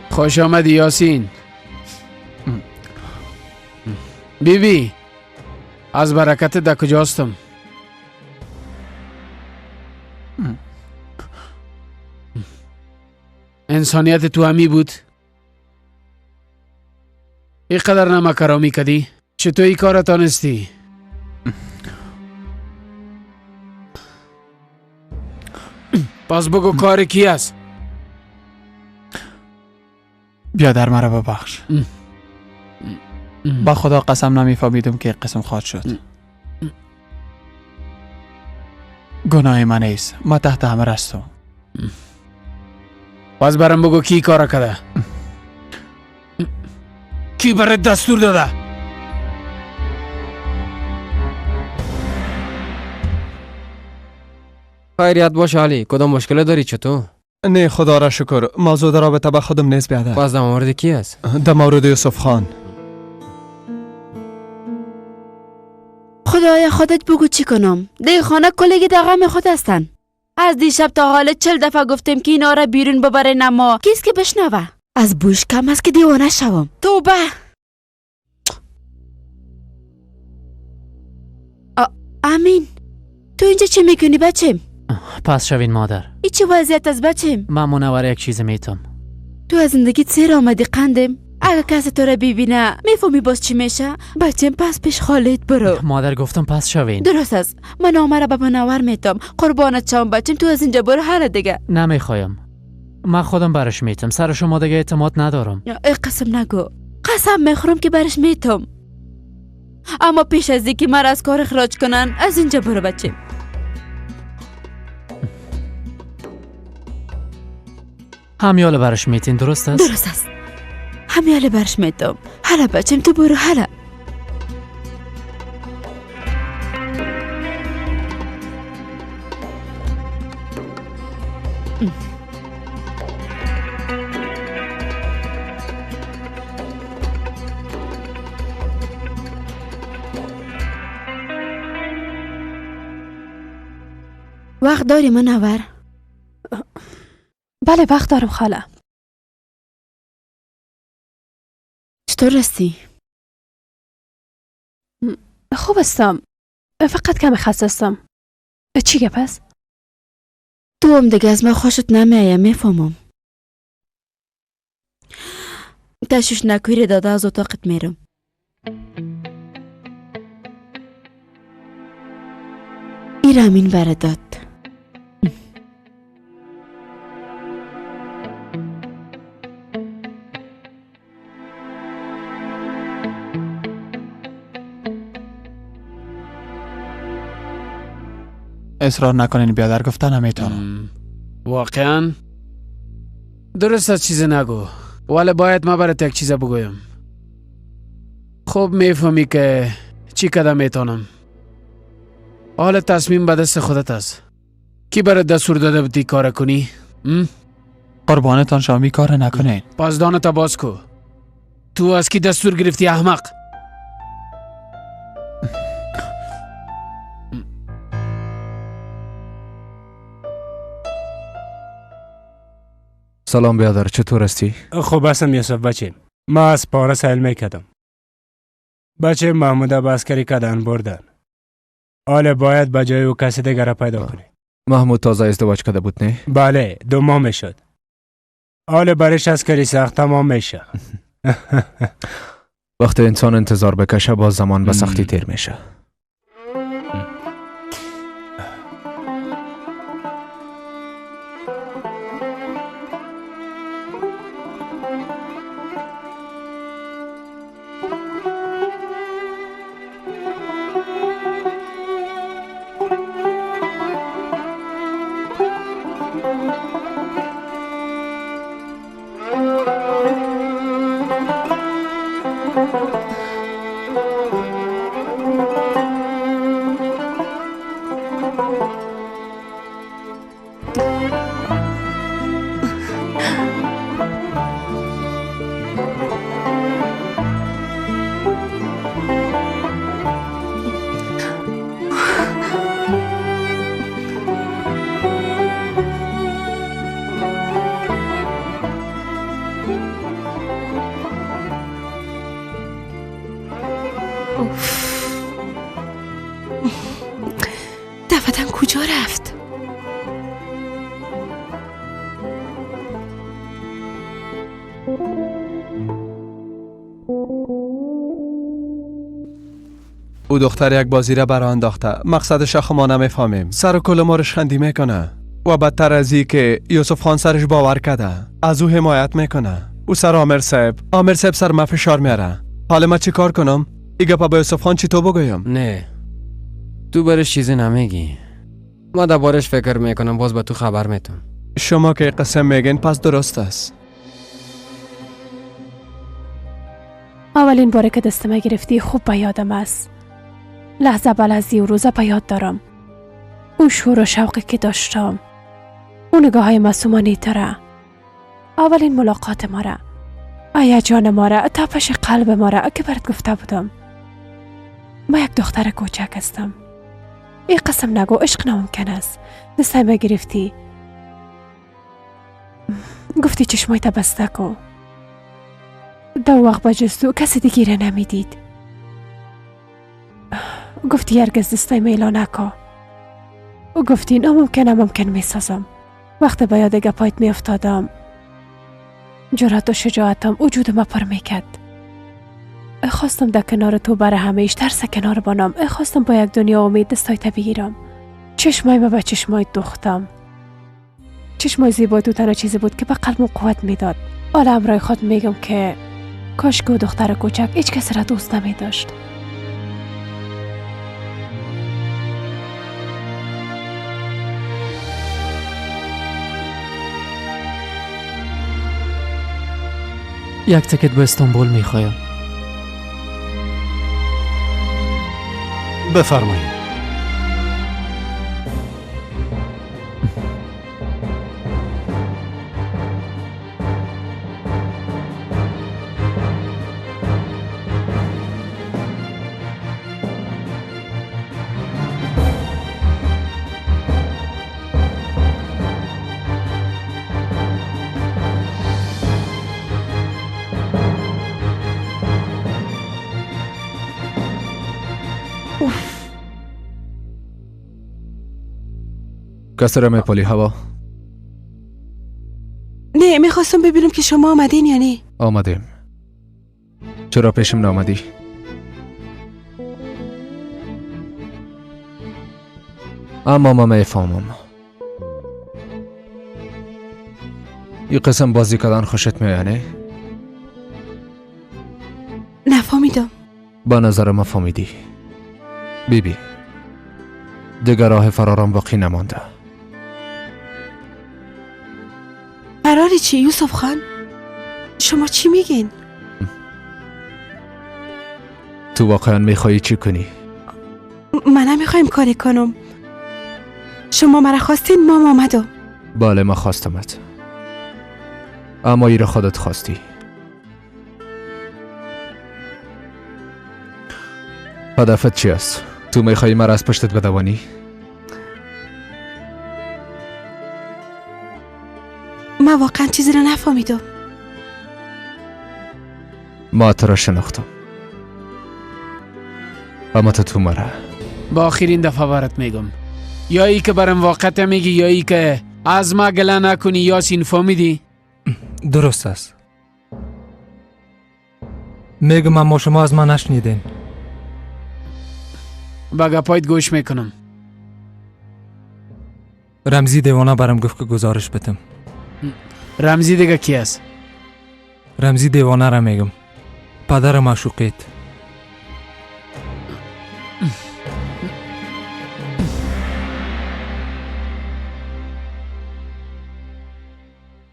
خوش آمدی یاسین. بی بی از برکت در کجاستم؟ انسانیت تو همی بود؟ اینقدر نمکرامی کدی؟ چطور ای کار تانستی؟ پس بگو کار کی است؟ بیادر مرا ببخش. با خدا قسم نمیفهمیدم که قسم خواهد شد. گناه من نیست، ما تحت امر هستم. پس برام بگو کی کار کرده؟ کی برات دستور داده؟ خیریت باشه علی، کدام مشکل داری چطور؟ نه خدا را شکر، موضوع در رابطه با خودم نیست بیادر. باز در مورد کی است؟ در مورد یوسف خان. خدایا خودت بگو چی کنم؟ دی خانه کلگی در غم خود هستن. از دیشب تا حال 40 دفعه گفتیم که اینا را بیرون ببره، نما کیست که بشنوه؟ از بوش کم است که دیوانه شوم. توبه. امین تو اینجا چی میکنی بچم؟ پس شوین مادر. ای چه وضعیت از بچم؟ من منور یک چیز میتم. تو از زندگیت سیر آمدی قندم. اگه کسی تو را ببینه میفهمی باز چی میشه؟ بچم پس پیش خالد برو. مادر گفتم پس شوین. درست است، من نامه را به منور میتم. قربانت شوم بچم، تو از اینجا برو حالا دیگه. نمیخوایم، من خودم برش میتم. سر شما دیگه اعتماد ندارم. ای قسم نگو، قسم میخورم که برش میتم. اما پیش از اینکه مرا از کار اخراج کنن از اینجا برو بچه. همیاله برش میتین درست است؟ درست است، همیاله برش میتم. حالا بچم تو برو حالا. وقت داری منور؟ بله وقت دارم خاله. چطور هستی؟ خوب هستم، فقط کمی خسته هستم. چی گپ است؟ تو هم دیگه از من خوشت نمیایه، میفهمم. تشویش نکویری داده از اتاقت میرم. ایرامین بره داد. اصرار نکنین بیادر، گفتن نمیتونم. واقعا درست از چیز نگو، ولی باید ما برات یک چیز بگویم. خوب میفهمی که چی کدام میتونم. حال تصمیم به دست خودت است. کی برات دستور داده بودی کار کنی؟ قربانتان شامی کار نکنین. پس دانتا باز کو. تو از کی دستور گرفتی احمق؟ سلام بیادر، چطور هستی؟ خوب هستم یوسف بچه. ما از پاره سیل میکردم. بچه محمود به عسکری کردن بردن. حالا باید به جای او کسی دیگر را پیدا کنی. محمود تازه ازدواج کرده بود نه؟ بله، 2 ماه میشد. حالا برش عسکری سخت تمام میشه. وقتی انسان انتظار بکشه باز زمان به سختی تیر میشه. دفعتم کجا رفت؟ او دختر یک بازی را برا انداخته. مقصدش خو ما نمیفهمیم. سر و کل ما رشخندی میکنه. و بدتر از ای که یوسف خان سرش باور کرده، از او حمایت میکنه. او سر آمر صاحب، آمر صاحب سر ما فشار میاره. حالا ما چی کار کنم؟ ای گپا با یوسف خان چی تو بگویم؟ نه تو برش چیزی نمیگی. ما دربارش فکر میکنم، باز به تو خبر میتم. شما که قسم میگین پس درست است. اولین باره که دستم گرفتی خوب به یادم است. لحظه به لحظه و روزه به یاد دارم. او شور و شوقی که داشتم، او نگاه های معصومانه تره، اولین ملاقات ما را، هیجان ما را، تپش قلب ما را که برات گفته بودم. ما یک دختر کوچک هستم. ای قسم نگو عشق ناممکن است. دستم گرفتی، گفتی چشمایت بسته کو. دو وقت بجز تو کسی دیگه را نمیدید. گفتی هرگز دستای میلا نکا. و گفتی ناممکنه ممکن میسازم. وقت به یاد گپایت میافتادم، جرأت و شجاعتم وجود ما پر میکرد. خواستم در کنار تو برای همیش ترس کنار بانم. خواستم با یک دنیا امید دستایت بگیرم. چشمای ما به چشمای دوختم. چشمای زیبای تو تنها چیزی بود که به قلبم قوت میداد. حالا امرای خود میگم که کاش که دختر کوچک هیچ کس را دوست نمی داشت. یک تکت به استانبول میخوایم. بفرمایید. کس را میپالی هوا؟ نه، میخواستم ببینم که شما آمدین یا نه. آمدیم. چرا پیشم نامدی؟ اما ما میفهمم. این قسم بازی کردن خوشت میاد نه؟ نفهمیدم. با نظر ما فهمیدی. بیبی دیگر راه فرارم باقی نمانده. فراری چی یوسف خان؟ شما چی میگین؟ تو واقعا میخوایی چی کنی؟ من نمیخوایم کاری کنم. شما مرا خواستین، ما آمدم. بله ما خواستمت، اما ایره خودت خواستی. هدفت چی است؟ تو میخوایی مرا از پشتت بدوانی؟ من واقعا چیزی را نفهمیدم. ما تو را شناختم، اما تو مرا. با آخرین دفعه برات میگم، یا ای که برم واقعیت میگی یا ای که از ما گله نکنی. یاسین فهمیدی؟ درست است. میگم اما شما از من نشنیدین. با گپایت گوش میکنم. رمزی دیوانه برم گفت که گزارش بدم. رمزی دیگه کی است؟ رمزی دیوانه را میگم، پدر معشوقیت.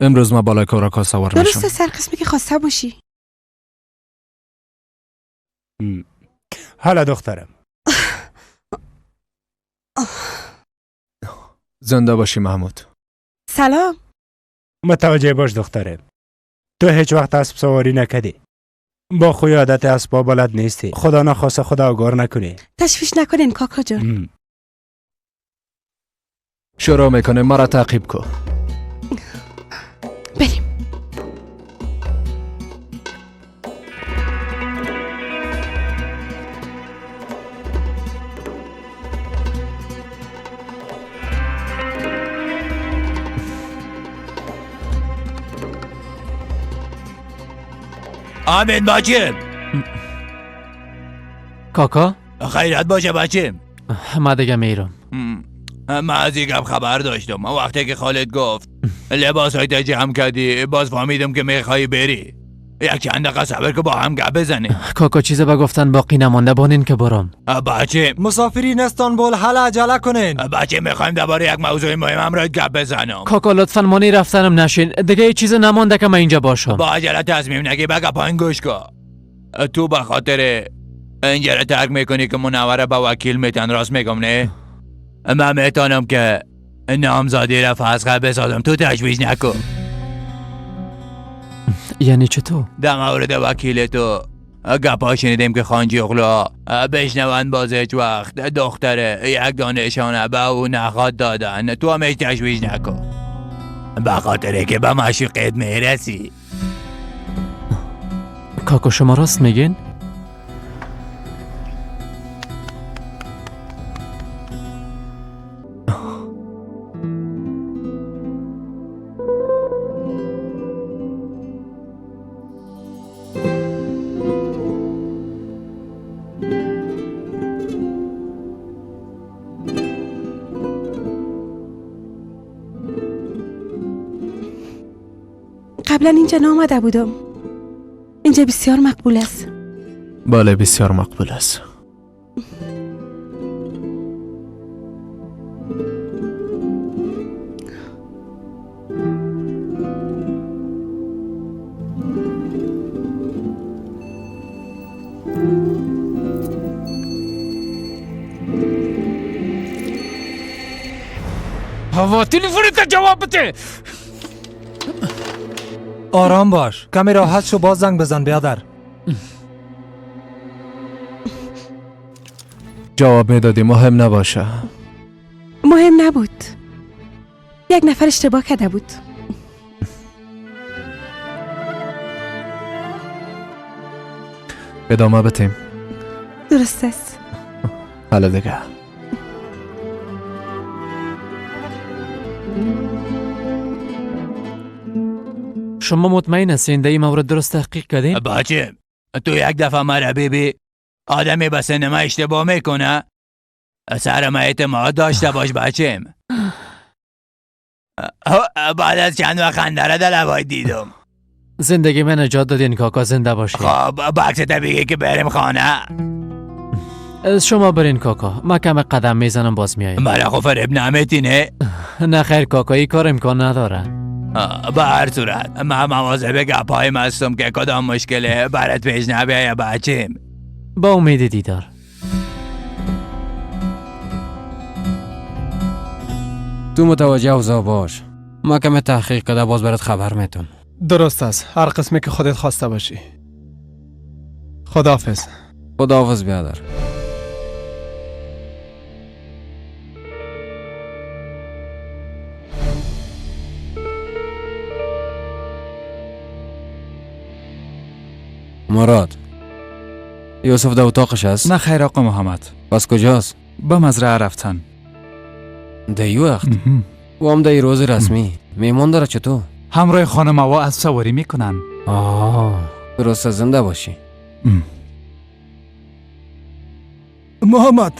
امروز ما بالای کوراکا سوار میشم. درسته، سر قسمی که خواسته باشی. حالا دخترم. زنده باشی محمود. سلام. متوجه باش دخترم، تو هیچ وقت اسب سواری نکردی، با خوی عادت اسبا بلد نیستی. خدا نخواسته خدا آگار نکنی. تشویش نکنین کاکا جان. شروع میکنه، مرا تعقیب کن. بریم. آمین بچیم. کاکا خیرت باشه بچیم. ما دیگه میرم. من از این گپ خبر داشتم. وقتی که خالد گفت لباسایت جمع کردی باز فهمیدم که میخوای بری. یک چند دقیقه صبر که با هم گپ بزنیم. کاکا چیز به گفتن باقی نمانده، بانین که برام. بچه مسافرین استانبول حالا عجله کنین. بچه میخوایم درباره یک موضوع مهم همراه گپ بزنم. کاکا لطفا مانی رفتنم نشین، دیگه هیچ چیز نمانده که من اینجا باشم. با عجله تصمیم نگی، بگه پایین گوش کن. تو به خاطر اینجا را ترک میکنی که منوره به وکیل میتن، راست میگم نه؟ من میتونم که نامزادی را فسخه بسازم، تو تشویش نکن. یعنی چطور؟ در مورد وکیل تو گپا شنیدیم که خانجی اغلا بشنوند باز هیچ وقت دختر یک دانشانه به او نخواد دادن. تو هم هیچ تشویش نکن، به خاطر که به معشوقت میرسی. کاکا شما راست میگین؟ قبلا اینجا نامده بودم. اینجا بسیار مقبول است. بله بسیار مقبول است. هوا تلفنت جواب بده. آرام باش، کمی راحت شو، باز زنگ بزن بیادر. جواب میدادی مهم نباشه. مهم نبود، یک نفر اشتباه کرده بود. ادامه بتیم. درست است. حالا دیگه شما مطمئن هستین در این مورد درست تحقیق کردین؟ بچه تو یک دفعه مرا ببی آدمی به سن ما اشتباه میکنه، سر ما اعتماد داشته باش بچم. بعد از چند وقت خنده را در لبای دیدم. زندگی من نجات دادین کاکا، زنده باشین. خب بکست بگی که بریم خانه. شما برین کاکا، ما کم قدم میزنم باز میایم. مرا خب فریب نمیتینه؟ نه خیر کاکا، این کار امکان نداره. به هر صورت من مواظب گپایم هستم که کدام مشکله برات پیش نبیایه بچیم. با امید دیدار. تو متوجه اوضاع باش، ما کم تحقیق کرده باز برات خبر میتم. درست است، هر قسمی که خودت خواسته باشی. خداحافظ. خداحافظ بیادر. مراد، یوسف در اتاقش است؟ نه خیر آقا محمد. پس کجاست؟ به مزرعه رفتن. در ای وقت؟ و هم در ای روز رسمی میمان داره چطور؟ همراه خانم هوا از سواری میکنن. آه درست، زنده باشی. محمد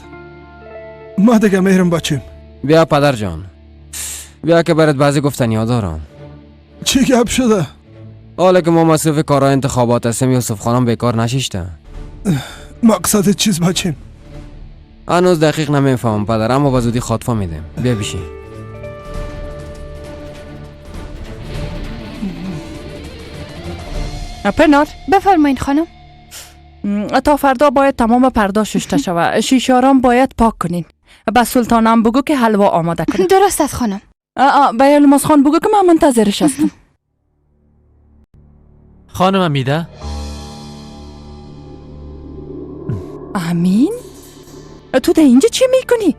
ما دیگه میرم بچیم. بیا پدر جان، بیا که برات بعضی گفتنی ها دارم. چی گپ شده؟ حالا که ما مصروف کارهای انتخابات هستیم، یوسف خانم بیکار نشیشته. مقصد چیز بچیم؟ هنوز دقیق نمیفهمم پدر، اما به زودی خاطفه میدیم. بیا بشین. پنار. بفرمایین خانم. تا فردا باید تمام پرده شسته شود، شیشارام باید پاک کنین. به سلطانم بگو که حلوا آماده کنه. درست است خانم. به یلماز خان بگو که من منتظرش هستم. خانم امیده. امین؟ تو در اینجا چی میکنی؟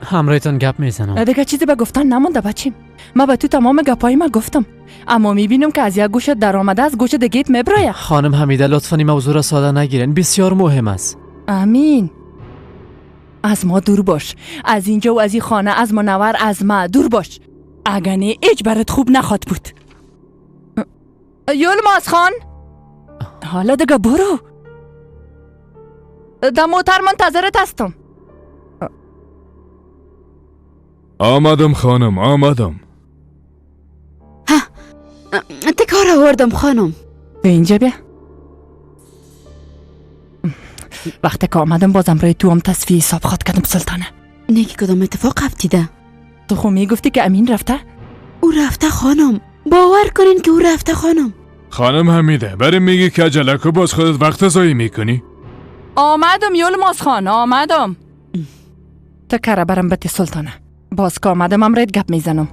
همراهتان گپ میزنم. دیگه چیزی به گفتن نمانده بچیم. من به تو تمام گپای ما گفتم، اما میبینم که از یک گوشت در آمده از گوش دیگه میبرایه. خانم حمیده لطفا این موضوع را ساده نگیرین، بسیار مهم است. امین از ما دور باش، از اینجا و از این خانه، از منور، از ما دور باش، اگه نه هیچ برات خوب نخواد بود. یلماز خان حالا دیگه برو، در موتر منتظرت هستم. آمدم خانم، آمدم. ها، تکار آوردم خانم. به اینجا بیا. وقتی که آمدم بازم روی تو هم تصفیه حساب خواد کردم سلطانه. نه که کدام اتفاق افتیده؟ تو خو میگفتی که امین رفته؟ او رفته خانم، باور کنین که او رفته خانم. خانم حمیده، برای میگی که عجله کو، باز خودت وقت ضایع میکنی. آمدم یلماز خان، آمدم. تکره برم بتی سلطانه، باز که آمدم امرت گپ میزنم.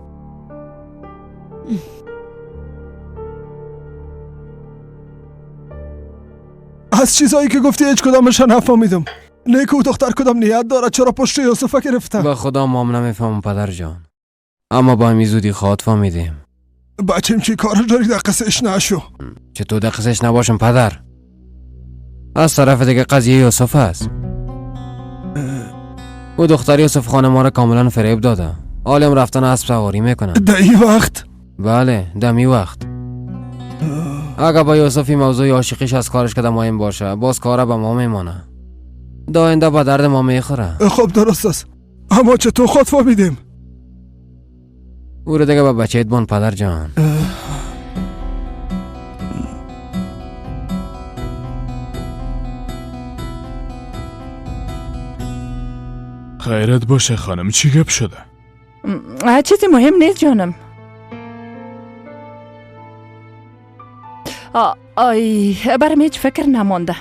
از چیزایی که گفتی هیچ کدامش نفهمیدم. نیکو دختر کدام نیت داره؟ چرا پشت یوسف گرفته؟ با خدا مام نمیفهمم پدر جان، اما با همین زودی خواد فهمیدیم. بچیم چی کار داری؟ در قصهش نشو. چطور در قصهش نباشم پدر؟ از طرف دیگه قضیه یوسف است. او دختر یوسف خانم ما را کاملا فریب داده. عالم رفتن اسب سواری میکنن. در این وقت؟ بله، در این وقت. اگه با یوسف این موضوع عاشقیش از کارش کده مهم باشه، باز کاره به ما میمانه. داینده به درد ما میخوره. خب درست است، اما چطور خود فهمیدیم؟ او رو دیگه به بچه بان پدر جان. خیرت باشه خانم، چی گپ شده؟ چیزی مهم نیست جانم. آی برم هیچ فکر نمانده.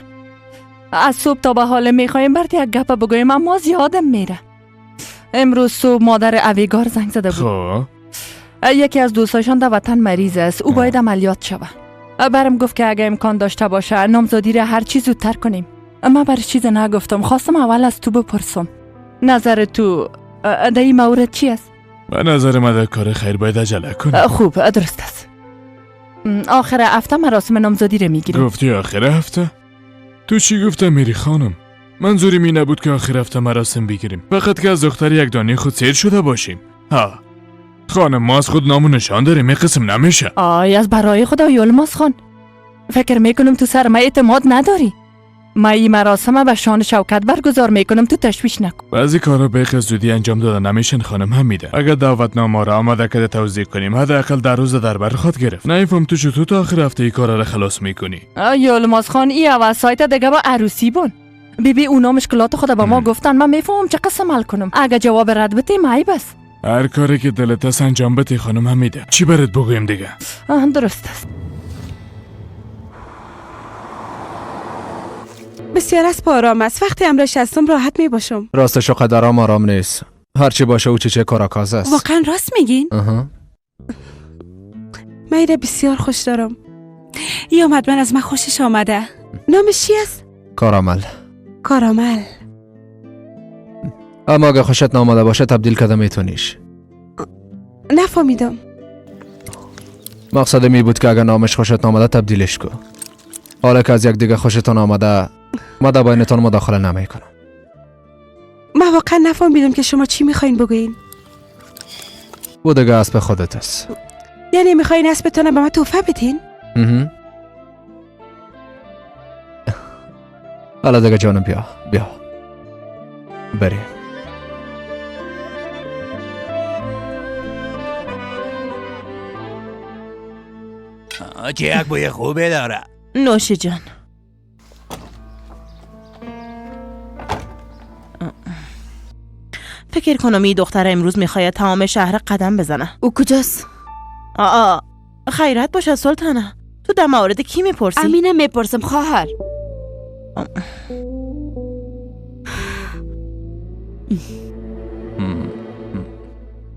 از صبح تا به حال میخوایم برات یک گپ بگویم، اما زیادم میره. امروز صبح مادر اویگار زنگ زده بود. خب یکی از دوستایشان در وطن مریض است، او باید عملیات شوه. برم گفت که اگه امکان داشته باشه نامزدی را هر چیز زودتر کنیم. من برش چیز نگفتم، خواستم اول از تو بپرسم نظر تو در این مورد چی است؟ به نظر من در کار خیر باید عجله کنیم. خوب درست است. آخر هفته مراسم نامزدی را میگیریم. گفتی آخر هفته؟ تو چی گفتم میری خانم؟ منظورم این نبود که آخر هفته مراسم بگیریم، فقط که از دختر یک دانه خود سیر شده باشیم. ها خانم، ما از خود نام و نشان داریم، این قسم نمیشه. آی از برای خدا یلماز خان، فکر میکنم تو سر ما اعتماد نداری. ما این مراسم به شان شوکت برگزار میکنم، تو تشویش نکن. بعضی کارا به زودی انجام داده نمیشن خانم حمیده. اگر دعوتنامه را آماده کرده توزیع کنیم، حداقل در روز دربر خود گرفت. نمیفهم تو چطور تا آخر هفته این کارا را خلاص میکنی. یلماز خان، این اول سایت دیگه با عروسی بون. بیبی اونا مشکلات خود به ما گفتن، من میفهمم چه قسم حل کنم. اگه جواب رد بدیم عیب است. هر کاری که دلت است انجام بده خانم حمیده. چی برات بگویم دیگه؟ درست است. بسیار از آرام است. وقتی امرش هستم راحت می باشم. راستش قدرام آرام نیست. هرچی باشه او چه کاراکاز است. واقعا راست میگین؟ من ایره بسیار خوش دارم. ای آمد من از من خوشش آمده. نامش چی است؟ کارامل. کارامل. اما اگه خوشت نامده باشه تبدیل کرده میتونیش. نفهمیدم. مقصد می بود که اگه نامش خوشت نامده تبدیلش کو. حالا که از یک دیگه خوشتان آمده، ما در بینتان مداخله نمی کنم. من واقعا نفهمیدم که شما چی میخواین بگوین. او دیگه اسب خودت است. یعنی میخواین اسبتان به من تحفه بدین؟ حالا دیگه جانم بیا بیا بریم. چه یک بوی خوبه داره. نوش جان. فکر کنم این دختر امروز میخواید تمام شهر قدم بزنه. او کجاست؟ آ خیرت باشه سلطانه. تو در مورد کی میپرسی؟ امینه میپرسم خواهر.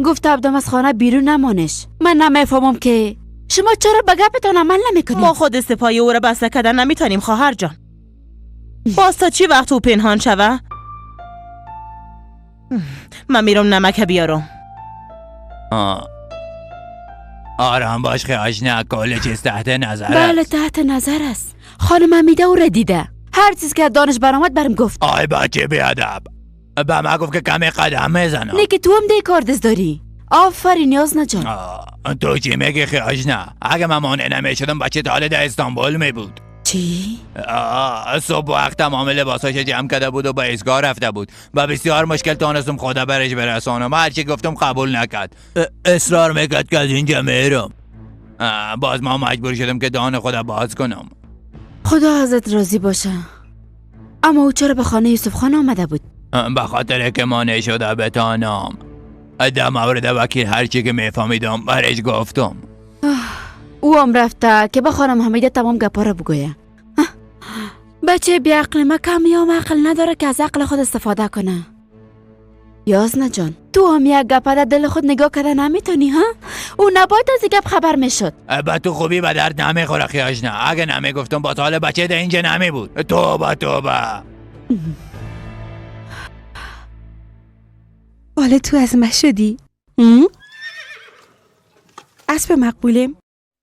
گفت عبدم از خانه بیرون نمانش. من نمیفهمم که شما چرا به گپتان عمل نمیکنید؟ ما خود استپای او را بسته کردن نمیتونیم خواهر جان. باز تا چی وقت او پنهان شوه؟ من میرم نمک بیارم. آرام باش خیاش، کل چیز تحت نظر است. بله تحت نظر است. خانم حمیده او را دیده. هر چیز که دانش برآمد برم گفت. آی بچه بیادب، به من گفت که کمی قدم میزنم. نه که تو هم دی کار دست داری. آفرین یازنا جان. تو چی میگی خیاش؟ نه اگه من مانع نمیشدم بچه تا حال در استانبول می بود. چی؟ صبح وقت تمام لباساش جمع کرده بود و به ایستگاه رفته بود و بسیار مشکل تانستم خدا برش برسانم. هرچی گفتم قبول نکرد، اصرار میکرد که از اینجا میرم. باز ما مجبور شدم که دهان خدا باز کنم. خدا ازت راضی باشه. اما او چرا به خانه یوسف خان آمده بود؟ به خاطر که مانع شده بتانم. در مورد وکیل هرچی که میفهمیدم برش گفتم. او هم رفته که به خانم حمیده تمام گپا را بگویه. بچه بیعقل ما کمی هم عقل نداره که از عقل خود استفاده کنه. یازنه جان، تو هم یک گپ در دل خود نگاه کرده نمیتونی ها؟ او نباید از این گپ خبر میشد. با تو خوبی به درد نمیخوره خیاجنه. اگه نمیگفتم با حال بچه در اینجا نمی بود. توبه توبه. حالا تو از ما شدی؟ اسب مقبولیم.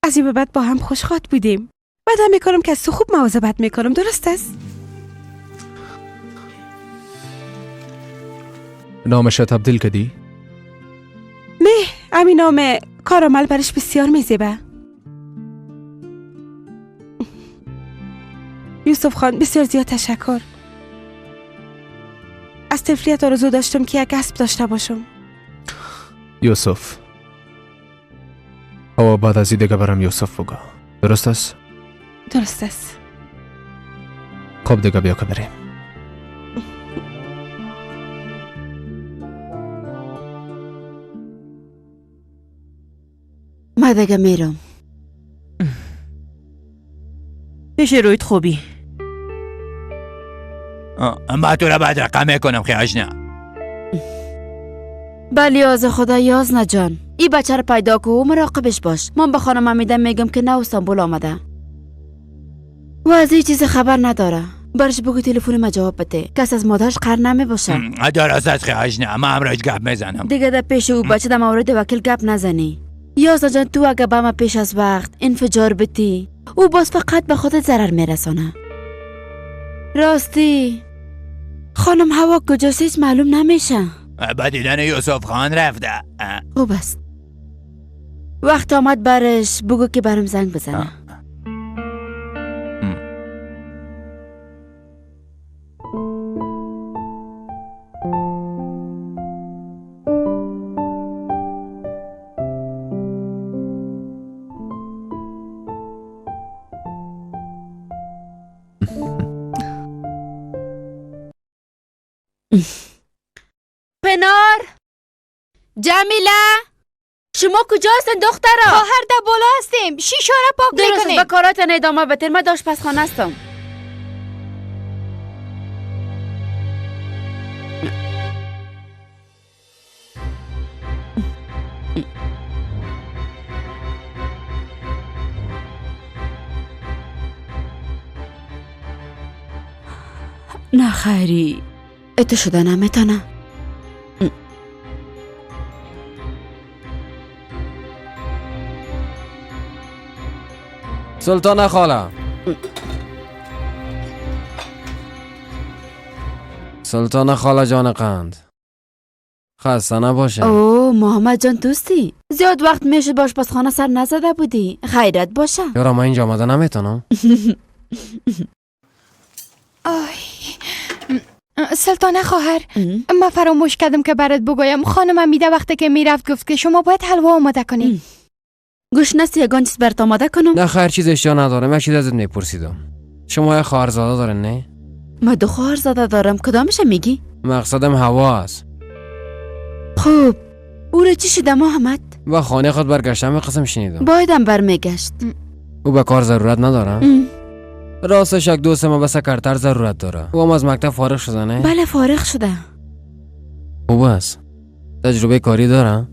از این به بعد با هم خوشخواد بودیم. بعدم میکنم که از تو خوب مواظبت میکنم، درست است؟ نامش تبدیل کردی؟ نه، همین نام کارامل برش بسیار میزیبه. یوسف خان بسیار زیاد تشکر. از طفلیت آرزو داشتم که یک اسب داشته باشم. یوسف، او بعد از دیگه برم یوسف بگو، درست است؟ درست است. خب دیگه بیا که بریم. ما دیگه میرم. پیش رویت خوبی. ما تو را بعد رقم میکنم خیاجنه. بله یاز خدا یازنه جان، ای بچه رو پیدا کو و مراقبش باش. من به خانم حمیده میگم که نه استانبول آمده و از این چیز خبر نداره. برش بگو تلفن ما جواب بده، کس از مادرش قهر نمی باشه. درست است خیاجنه، من همراهش گپ میزنم. دیگه در پیش او بچه در مورد وکیل گپ نزنی. یازنه جان، تو اگه به ما پیش از وقت انفجار بتی، او باز فقط به خودت ضرر میرسانه. راستی خانم هوا کجاست هیچ معلوم نمیشه. با دیدن یوسف خان رفته. خوب است، وقت آمد برش بگو که برم زنگ بزنه. پنار، جمیله، شما کجا هستین دخترا؟ خواهر در بالا هستیم، شیشه را پاک میکنیم. درست، به کاراتان ادامه بده. من داشت پسخانه هستم. نه خیری، اتو شده نمیتونه. سلطانه خاله، سلطانه خاله جان قند، خسته نباشه. اوه محمد جان دوستی، زیاد وقت میشد باش پس خانه سر نزده بودی. خیرت باشه. یارا من اینجا آمده نمیتونم. آی سلطانه خواهر، من فراموش کردم که برات بگویم. خانم حمیده وقتی که میرفت گفت که شما باید حلوا آماده کنید. گوش نستی یگان چیز برات آماده کنم؟ نه خیر، چیز اشتها ندارم. یک چیز ازت میپرسیدم. شما یک خواهرزاده دارین نه؟ من دو خواهرزاده دارم، کدامش میگی؟ مقصدم هوا است. خب او را چی شده محمد؟ با خانه خود برگشتم قسم شنیدم. بایدم برمیگشت. او به کار ضرورت نداره؟ راستش یک دوست ما به سکرتر ضرورت داره. او هم از مکتب فارغ شده نه؟ بله فارغ شده. خوب است. تجربه کاری داره؟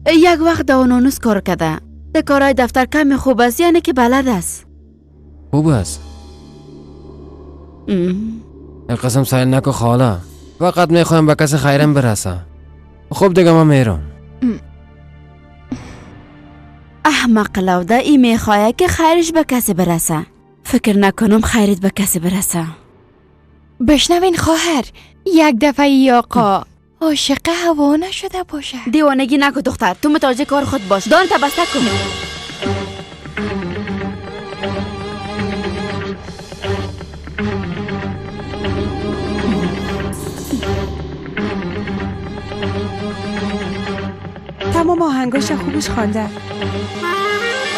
یک وقت داونونوس کار کرده. در کارهای دفتر کمی خوب است، یعنی که بلد است. خوب است. یک قسم سایل نکو خاله، فقط میخوایم به کسی خیرم برسه. خوب دیگه من میرم. احمق لوده، ای میخواه که خیرش به کسی برسه. فکر نکنم خیرت به کسی برسه. بشنوین خواهر، یک دفعه ای آقا عاشق هوا نشده باشه. دیوانگی نکن دختر، تو متوجه کار خود باش. دانت بسته کن. تمام آهنگاش خوبش خوانده.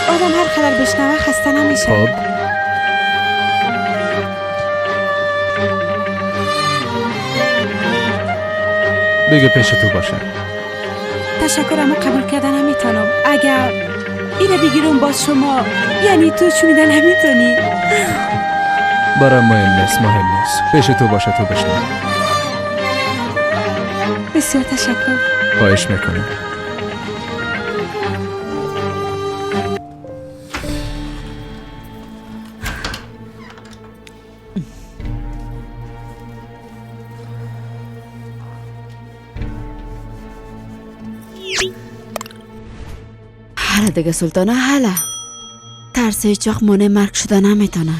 آدم هر قدر بشنوه خسته نمیشه. خب بگه پیش تو باشه. تشکر، اما قبول کردن نمیتونم. اگر اینو بگیرم باز شما یعنی تو شنیدن نمیتونی. برای مهم نیست، مهم نیست. پیش تو باشه، تو بشنو. بسیار تشکر. خواهش میکنم. حالا دیگه سلطانه، حالا ترس هیچ وقت مانع مرگ شده نمیتونه.